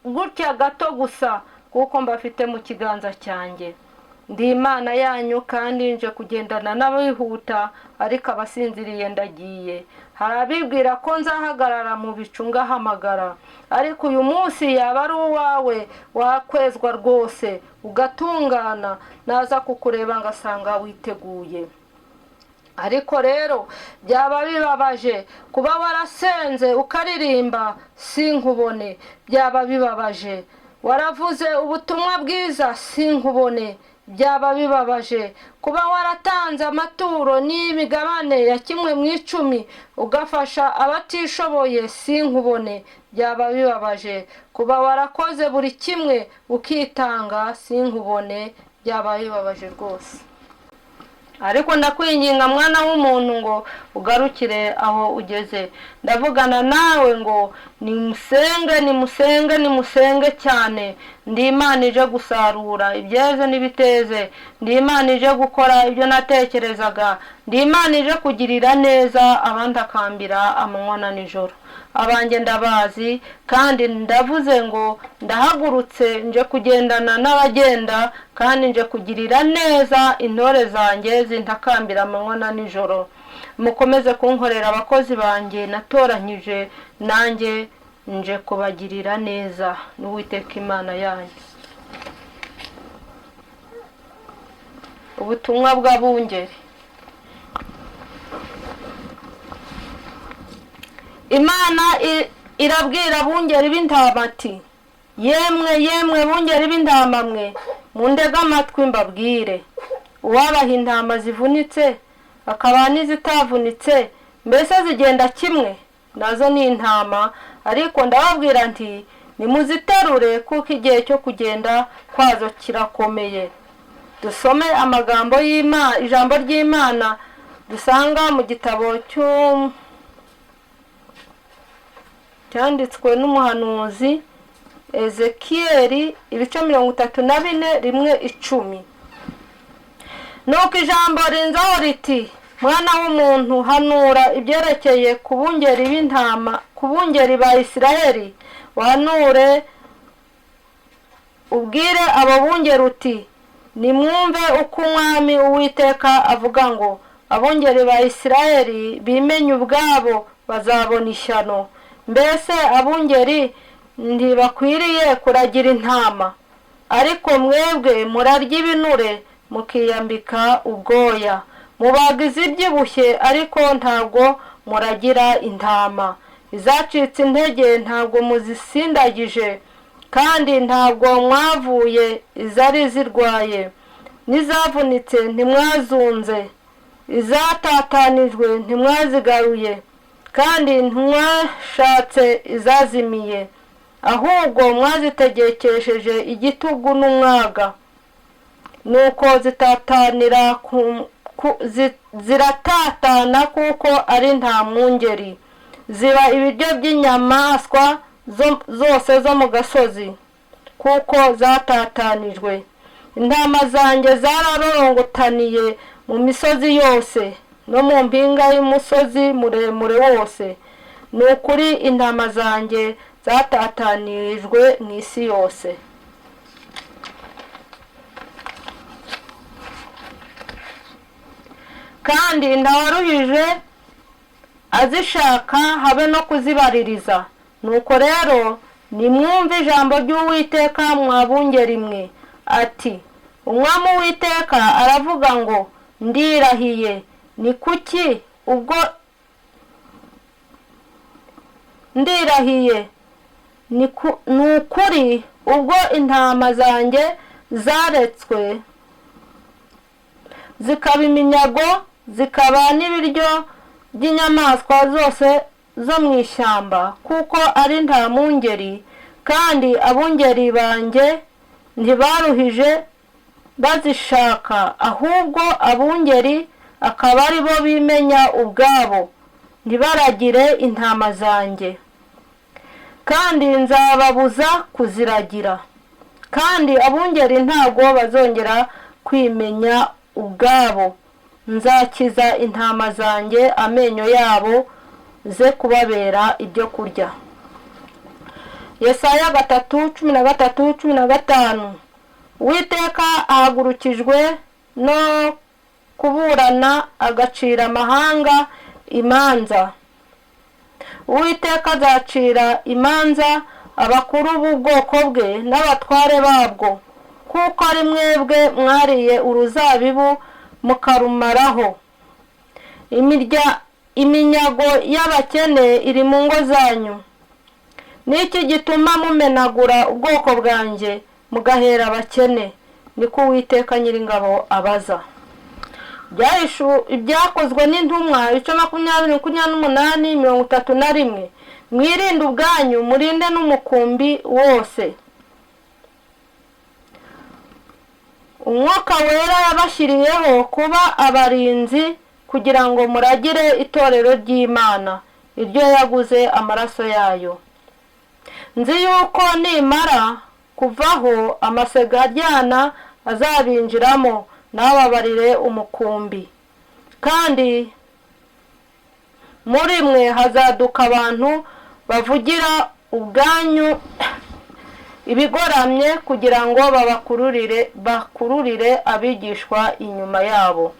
gutya gato gusa, kuko mbafite mu kiganza cyanjye. Ndi Imana yanyu kandi nje kugendana n'abihuta, ariko abasinziriye ndagiye. Hari abibwira ko nzahagarara mu bicu ngahamagara, ariko uyu munsi yaba ari uwawe, wakwezwa rwose ugatungana, naza kukureba ngasanga witeguye. Ariko rero byaba bibabaje kuba warasenze ukaririmba sinkubone, byaba bibabaje waravuze ubutumwa bwiza sinkubone, byaba bibabaje kuba waratanze amaturo n'imigabane ya kimwe mu icumi ugafasha abatishoboye sinkubone, byaba bibabaje kuba warakoze buri kimwe ukitanga sinkubone, byaba bibabaje rwose. Ariko ndakwinginga mwana w'umuntu ngo ugarukire aho ugeze. Ndavugana nawe ngo nimusenge, nimusenge, nimusenge cyane. Ndi Imana ije gusarura ibyeze n'ibiteze, ndi Imana ije gukora ibyo natekerezaga, ndi Imana ije kugirira neza abandi akambira amanywa na nijoro. Abanjye ndabazi, kandi ndavuze ngo ndahagurutse nje kugendana n'abagenda, kandi nje kugirira neza intore zanjye zintakambira amanywa na nijoro. Mukomeze kunkorera abakozi banjye natoranyije, nanjye nje kubagirira neza, n'Uwiteka Imana yanyu. Ubutumwa bw'abungeri. Imana irabwira abungeri b'intama ati: yemwe yemwe bungeri b'intama mwe, mundege amatwi mbabwire. Uwabaha intama zivunitse akaba n'izitavunitse, mbese zigenda kimwe? Nazo ni intama. Ariko ndababwira nti nimuziterure, kuko igihe cyo kugenda kwazo kirakomeye. Dusome amagambo y'Imana, ijambo ry'Imana dusanga mu gitabo cyanditswe n'umuhanuzi Ezekiyeli, ibice 34 1-10. Nuko ijambo rinzaho riti: mwana w'umuntu, hanura ibyerekeye ku bungeri b'intama, ku bungeri ba Isiraheli, uhanure ubwire abo bungeri uti: nimwumve uko Umwami Uwiteka avuga ngo abungeri ba Isiraheli bimenye ubwabo bazabona ishyano. Mbese abungeri ntibakwiriye kuragira intama? Ariko mwebwe murarya ibinure mukiyambika ubwoya, mubaga izibyibushye, ariko ntabwo muragira intama. Izacitse intege ntabwo muzisindagije, kandi ntabwo mwavuye izari zirwaye, n'izavunitse ntimwazunze, izatatanijwe ntimwazigaruye, kandi ntimwashatse izazimiye, ahubwo mwazitegekesheje igitugu n'umwaga. Nuko zitatanira ziratatana, kuko ari nta mwungeri, ziba ibiryo by'inyamaswa zose zo mu gasozi, kuko zatatanijwe. Intama zanjye zararorongotaniye mu misozi yose no mu mpinga y'umusozi muremure wose. Ni ukuri intama zanjye zatatanijwe mu isi yose. Kandi ntawaruhije azishaka habe no kuzibaririza. Nuko rero nimwumve ijambo ry'Uwiteka mwabungeri mwe, ati: Umwami Uwiteka aravuga ngo ndirahiye, ni kuki ubwo ndirahiye, ni ukuri ubwo intama zanjye zaretswe zikaba iminyago, zikaba n'ibiryo by'inyamaswa zose zo mu ishyamba, kuko ari nta mwungeri, kandi abungeri banjye ntibaruhije bazishaka, ahubwo abungeri akaba ari bo bimenya ubwabo, ntibaragire intama zanjye. Kandi nzababuza kuziragira, kandi abungeri ntabwo bazongera kwimenya ubwabo. Nzakiza intama zanjye amenyo yabo, ze kubabera ibyo kurya. Yesaya 3:13-15. Uwiteka ahagurukijwe no kuburana, agacira amahanga imanza. Uwiteka azacira imanza abakuru b'ubwoko bwe n'abatware babwo, kuko ari mwebwe mwariye uruzabibu mukarumaraho. Iminyago y'abakene iri mu ngo zanyu. Niki gituma mumenagura ubwoko bwanjye mugahera abakene? Niko Uwiteka Nyiringabo abaza. Ibyakozwe n'intumwa ibice 20 28 31. Mwirinde ubwanyu, murinde n'umukumbi wose. Umwuka wera yabashyiriyeho kuba abarinzi, kugira ngo muragire itorero ry'Imana, iryo yaguze amaraso yayo. Nzi yuko nimara kuvaho amasega aryana azabinjiramo, nababarire umukumbi. Kandi muri mwe hazaduka abantu Bavugira ubwanyu ibigoramye kugira ngo bakururire abigishwa inyuma yabo.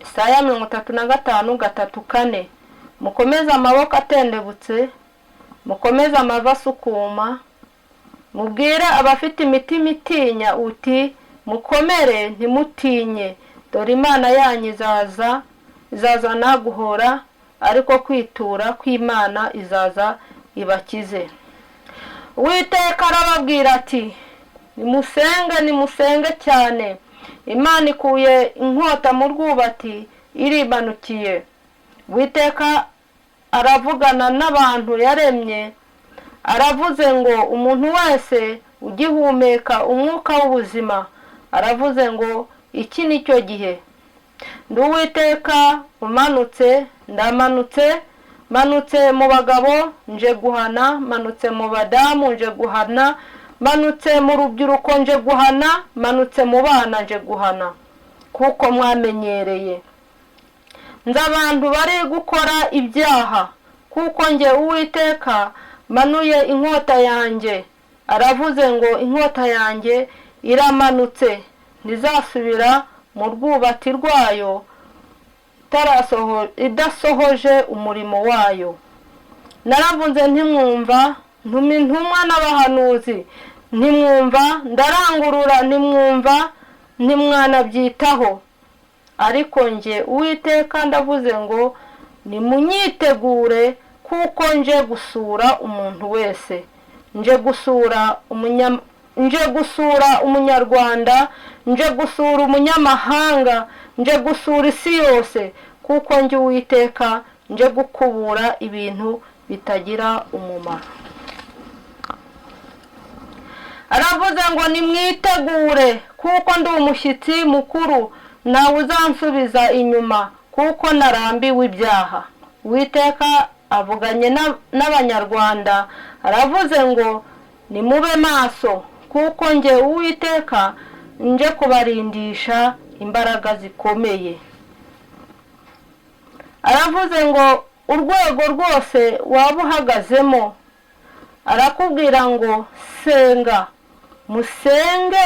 Isaya 35 3 4. Mukomeze amaboko atendebutse, mukomeze amavi asukuma, mubwire abafite imitima itinya uti mukomere ntimutinye, dore Imana yanyu izazana guhora, ariko kwitura kw'Imana izaza ibakize. Uwiteka arababwira ati nimusenge, nimusenge cyane. Imana ikuye inkota mu rwubati irimanukiye. Uwiteka aravugana n'abantu yaremye, aravuze ngo umuntu wese ugihumeka umwuka w'ubuzima, aravuze ngo iki ni cyo gihe. Ndi Uwiteka umanutse, ndamanutse, manutse mu bagabo nje guhana, manutse mu badamu nje guhana, manutse mu rubyiruko nje guhana, manutse mu bana nje guhana, kuko mwamenyereye. Nzi abantu bari gukora ibyaha, kuko nge Uwiteka manuye inkota yanjye. Aravuze ngo inkota yanjye iramanutse, ntizasubira mu rwubati rwayo idasohoje umurimo wayo. Naravuze ntimwumva, ntuma intumwa n'abahanuzi ntimwumva, ndarangurura ntimwumva, ntimwanabyitaho. Ariko nge Uwiteka ndavuze ngo nimunyitegure, kuko nje gusura umuntu wese. Nje gusura umunyarwanda, nje gusura umunyamahanga, nje gusura isi yose, kuko nge Uwiteka nje gukubura ibintu bitagira umumaro. Aravuze ngo nimwitegure, kuko ndi umushyitsi mukuru, ntawe uzansubiza inyuma, kuko narambiwe ibyaha. Uwiteka avuganye n'abanyarwanda, aravuze ngo nimube maso, kuko nge Uwiteka nje kubarindisha imbaraga zikomeye. Aravuze ngo urwego rwose waba uhagazemo, arakubwira ngo senga, musenge,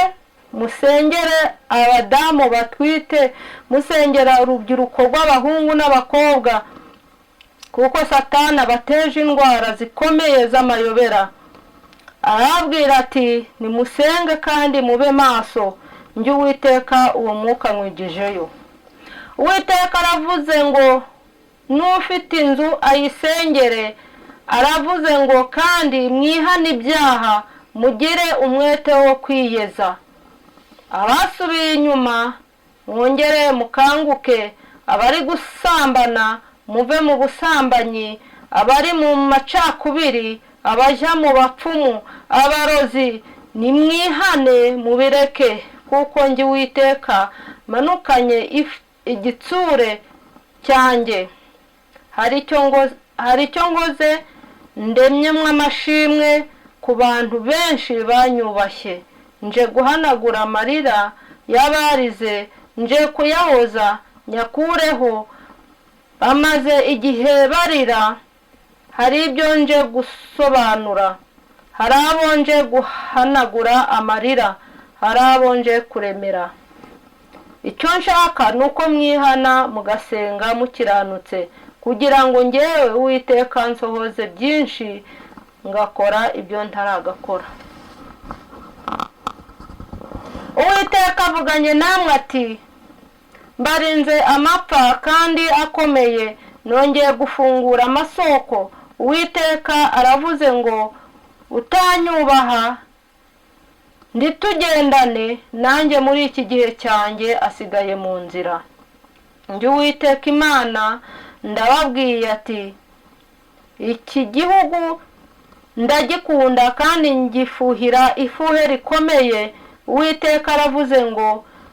musengere abadamu batwite, musengera urubyiruko rw'abahungu n'abakobwa, kuko Satani abateje indwara zikomeye z'amayobera. Arabwira ati nimusenge kandi mube maso, njye Uwiteka uwo mwuka nkwigijeyo. Uwiteka aravuze ngo n'ufite inzu ayisengere. Aravuze ngo kandi mwihane ibyaha, mugire umwete wo kwiyeza. Abasubiye inyuma mwongere mukanguke, abari gusambana muve mu busambanyi, abari mu macakubiri, abajya mu bapfumu, abarozi, nimwihane mubireke, kuko njye Uwiteka manukanye igitsure cyanjye. Hari icyo ngoze ndemyemo amashimwe ku bantu benshi banyubashye. Nje guhanagura amarira y'abarize, nje kuyahoza nyakureho. Bamaze igihe barira, hari ibyo nje gusobanura, hari abo nje guhanagura amarira, hari abo nje kuremera. Icyo nshaka ni uko mwihana mugasenga mukiranutse, kugira ngo ngewe Uwiteka nsohoze byinshi, ngakora ibyo ntaragakora. Uwiteka avuganye namwe ati mbarinze amapfa kandi akomeye, nongeye gufungura amasoko. Uwiteka aravuze ngo utanyubaha nditugendane, nanjye muri iki gihe cyanjye asigaye mu nzira. Njye Uwiteka Imana ndababwiye ati iki gihugu ndagikunda kandi ngifuhira ifuhe rikomeye. Uwiteka aravuze ngo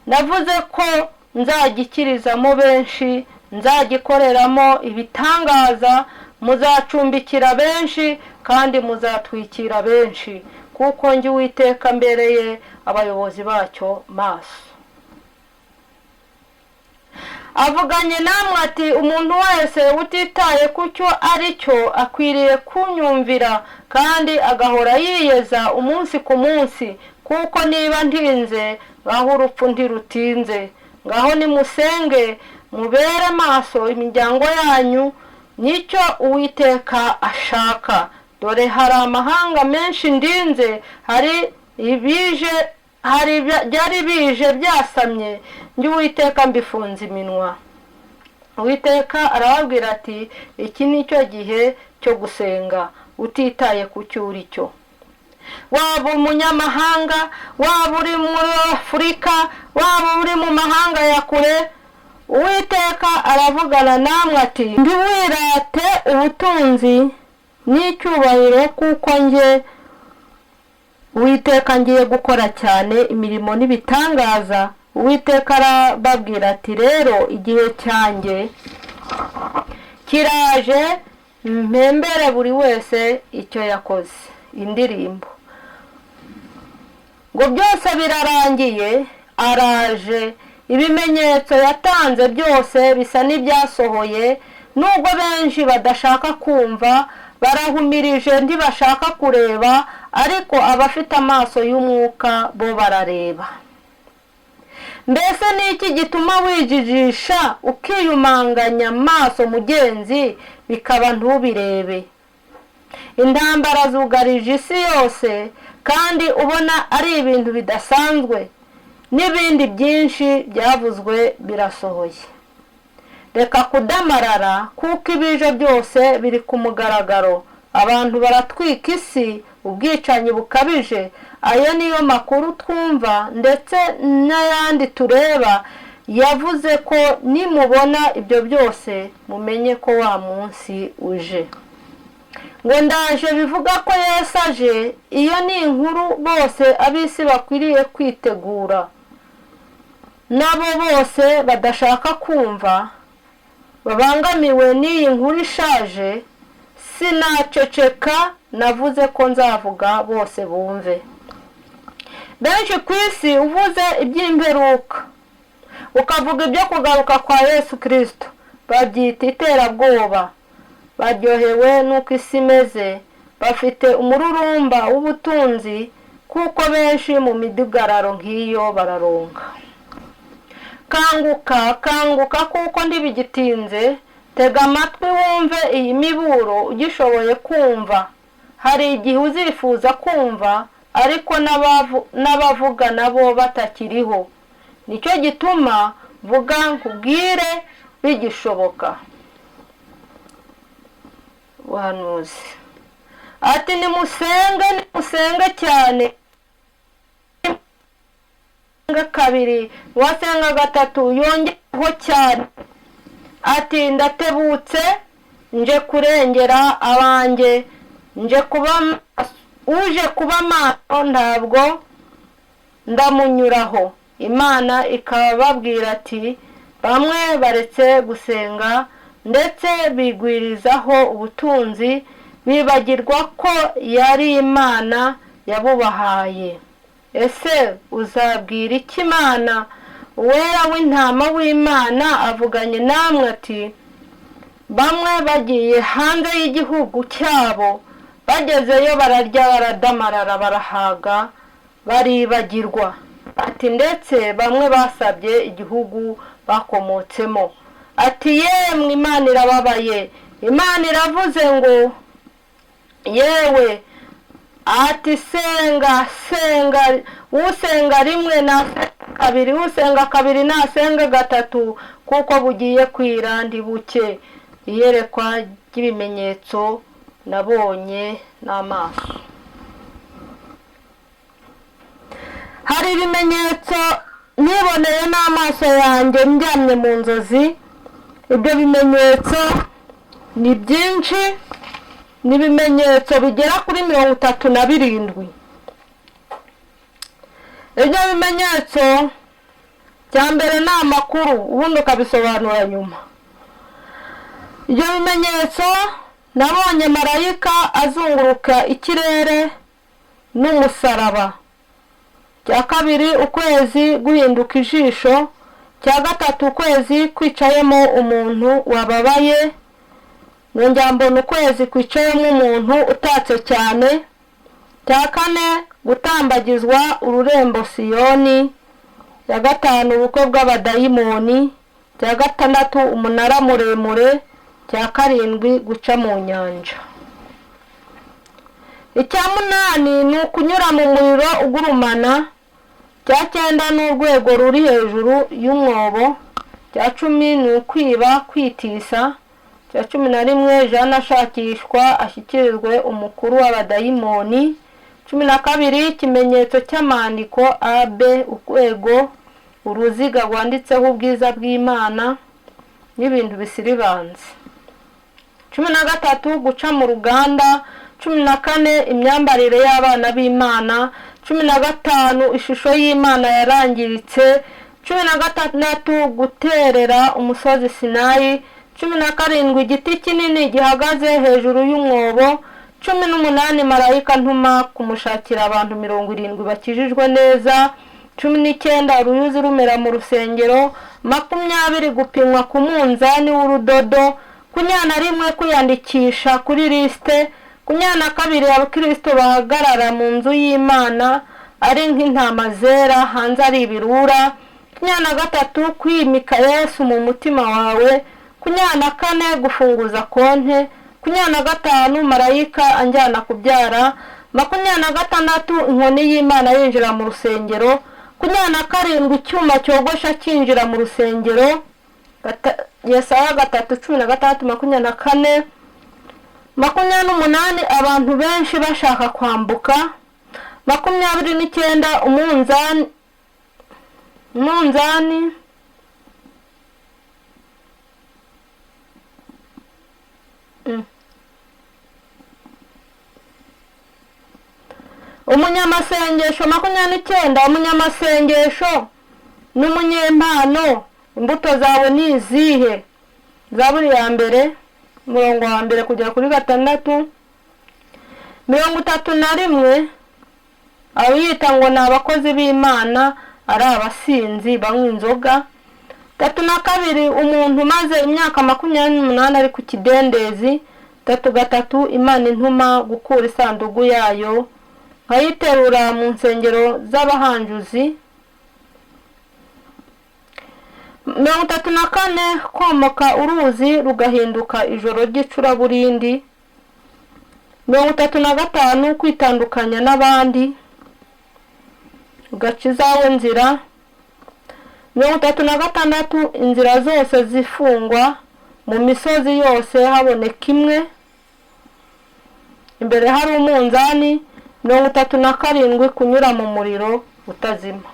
navuze ko nzagikirizamo benshi, nzagikoreramo ibitangaza, muzacumbikira benshi kandi muzatwikira benshi, kuko njye Uwiteka mbereye abayobozi bacyo maso. Avuganye namwe ati umuntu wese utitaye ku cyo ari cyo akwiriye kunyumvira kandi agahora yiyeza umunsi ku munsi, kuko niba ntinze ngaho urupfu ntirutinze. Ngaho nimusenge mubere maso imiryango yanyu, nicyo Uwiteka ashaka. Dore hari amahanga menshi ndinze, hari ibije, hari byari bije byasamye, njye Uwiteka mbifunze iminwa. Uwiteka arababwira ati iki ni cyo gihe cyo gusenga utitaye ku cyo uri cyo. Waba umunyamahanga, waba uri muri Afurika, waba uri mu mahanga ya kure, Uwiteka aravugana namwe ati ntiwirate ubutunzi n'icyubahiro, kuko njye Uwiteka ngiye gukora cyane imirimo n'ibitangaza. Uwiteka arababwira ati rero igihe cyanjye kiraje, mpembere buri wese icyo yakoze. Indirimbo ngo byose birarangiye, araje. Ibimenyetso yatanze byose bisa n'ibyasohoye, nubwo benshi badashaka kumva, barahumirije ntibashaka kureba, ariko abafite amaso y'umwuka bo barareba. Mbese ni iki gituma wijijisha ukiyumanganya amaso mugenzi, bikaba ntubirebe? Intambara zugarije isi yose, kandi ubona ari ibintu bidasanzwe, n'ibindi byinshi byavuzwe birasohoye. Reka kudamarara, kuko ibije byose biri ku mugaragaro. Abantu baratwika isi, ubwicanyi bukabije. Ayo niyo makuru twumva ndetse n'ayandi tureba. Yavuze ko nimubona ibyo byose mumenye ko wa munsi uje. Ngo ndaje bivuga ko Yesu aje. Iyo ni inkuru bose ab'isi bakwiriye kwitegura, nabo bose badashaka kumva babangamiwe n'iyi nkuru ishaje. Sinaceceka, navuze ko nzavuga bose bumve. Benshi ku isi uvuze iby'imperuka ukavuga ibyo kugaruka kwa Yesu Kristo babyita iterabwoba. Baryohewe n'uko isi imeze, bafite umururumba w'ubutunzi, kuko benshi mu midugararo nk'iyo bararonka. Kanguka, kanguka, kuko ntibigitinze. Tega amatwi wumve iyi miburo ugishoboye kumva. Hari igihe uzifuza kumva, ariko n'abavuga nabo batakiriho. Nicyo gituma vuga nkubwire bigishoboka. Buhanuzi ati nimusenge, nimusenge cyane, kabiri, uwasenga gatatu yongeyeho cyane ati ndatebutse nje kurengera abanjye, nje kuba uje kuba maso ntabwo ndamunyuraho. Imana ikababwira ati bamwe baretse gusenga ndetse bigwirizaho ubutunzi, bibagirwa ko yari Imana yabubahaye. Ese uzabwira iki Imana? Uwera w'intama w'Imana avuganye namwe ati bamwe bagiye hanze y'igihugu cyabo, bagezeyo bararya baradamarara barahaga baribagirwa. Ati ndetse bamwe basabye igihugu bakomotsemo. Ati yemwe Imana irababaye, Imana iravuze ngo yewe, ati senga senga, usenga rimwe nasenga kabiri, usenga kabiri nasenga gatatu, kuko bugiye kwira ntibuke. Iyerekwa ry'ibimenyetso nabonye n'amaso. Hari ibimenyetso niboneye n'amaso yanjye ndyamye mu nzozi. Ibyo bimenyetso ni byinshi, ni ibimenyetso bigera kuri 37. Ibyo bimenyetso cya mbere ni amakuru, ubundi ukabisobanura nyuma. Ibyo bimenyetso nabonye marayika azunguruka ikirere n'umusaraba. Cya kabiri, ukwezi guhinduka ijisho. Cya gatatu, ukwezi kwicayemo umuntu wababaye. Nongera mbona ukwezi kwicayemo umuntu utatse cyane. Cya kane, gutambagizwa ururembo Siyoni. Cya gatanu, ubukwe bw'abadayimoni. Cya gatandatu, umunara muremure. Cya karindwi, guca mu nyanja. Icya munani ni ukunyura mu muriro ugurumana. Cya cyenda ni urwego ruri hejuru y'umwobo. Cya 10 ni ukwiba, kwitisa. Cya 11, Jeanne ashakishwa ashyikirizwe umukuru w'abadayimoni. 12, ikimenyetso cy'amandiko AB, urwego, uruziga rwanditseho ubwiza bw'Imana n'ibintu bisiribanze. 13, guca mu ruganda. 14, imyambarire y'abana b'Imana. 15, ishusho y'Imana yarangiritse. 16, guterera umusozi Sinayi. 17, igiti kinini gihagaze hejuru y'umwobo. 18, marayika ntuma kumushakira abantu 70 bakijijwe neza. 19, uruyuzi rumera mu rusengero. 20, gupimwa ku munzani w'urudodo. 21, kwiyandikisha kuri lisite. 22, abakristo bahagarara mu nzu y'Imana ari nk'intama zera, hanze ari ibirura. 23, kwimika Yesu mu mutima wawe. 24, gufunguza konte. 25, marayika anjyana kubyara. 26, inkoni y'Imana yinjira mu rusengero. 27, icyuma cyogosha cyinjira mu rusengero. Yesaya 3:16, 24. 28, abantu benshi bashaka kwambuka. 29, umunzani umunyamasengesho. 29, umunyamasengesho n'umunyempano, imbuto zawe ni izihe? Zaburi ya 1 umurongo wa 1 kugera kuri 6. 31, abiyita ngo ni abakozi b'Imana ari abasinzi banywa inzoga. 32, umuntu umaze imyaka 28 ari ku kidendezi. 33, Imana intuma gukura isanduku yayo nkayiterura mu nsengero z'abahanjuzi. 34, komoka uruzi rugahinduka ijoro ry'icuraburindi. 35, kwitandukanya n'abandi ugaca izawe nzira. 36, inzira zose zifungwa, mu misozi yose haboneka imwe, imbere hari umunzani. 37, kunyura mu muriro utazima.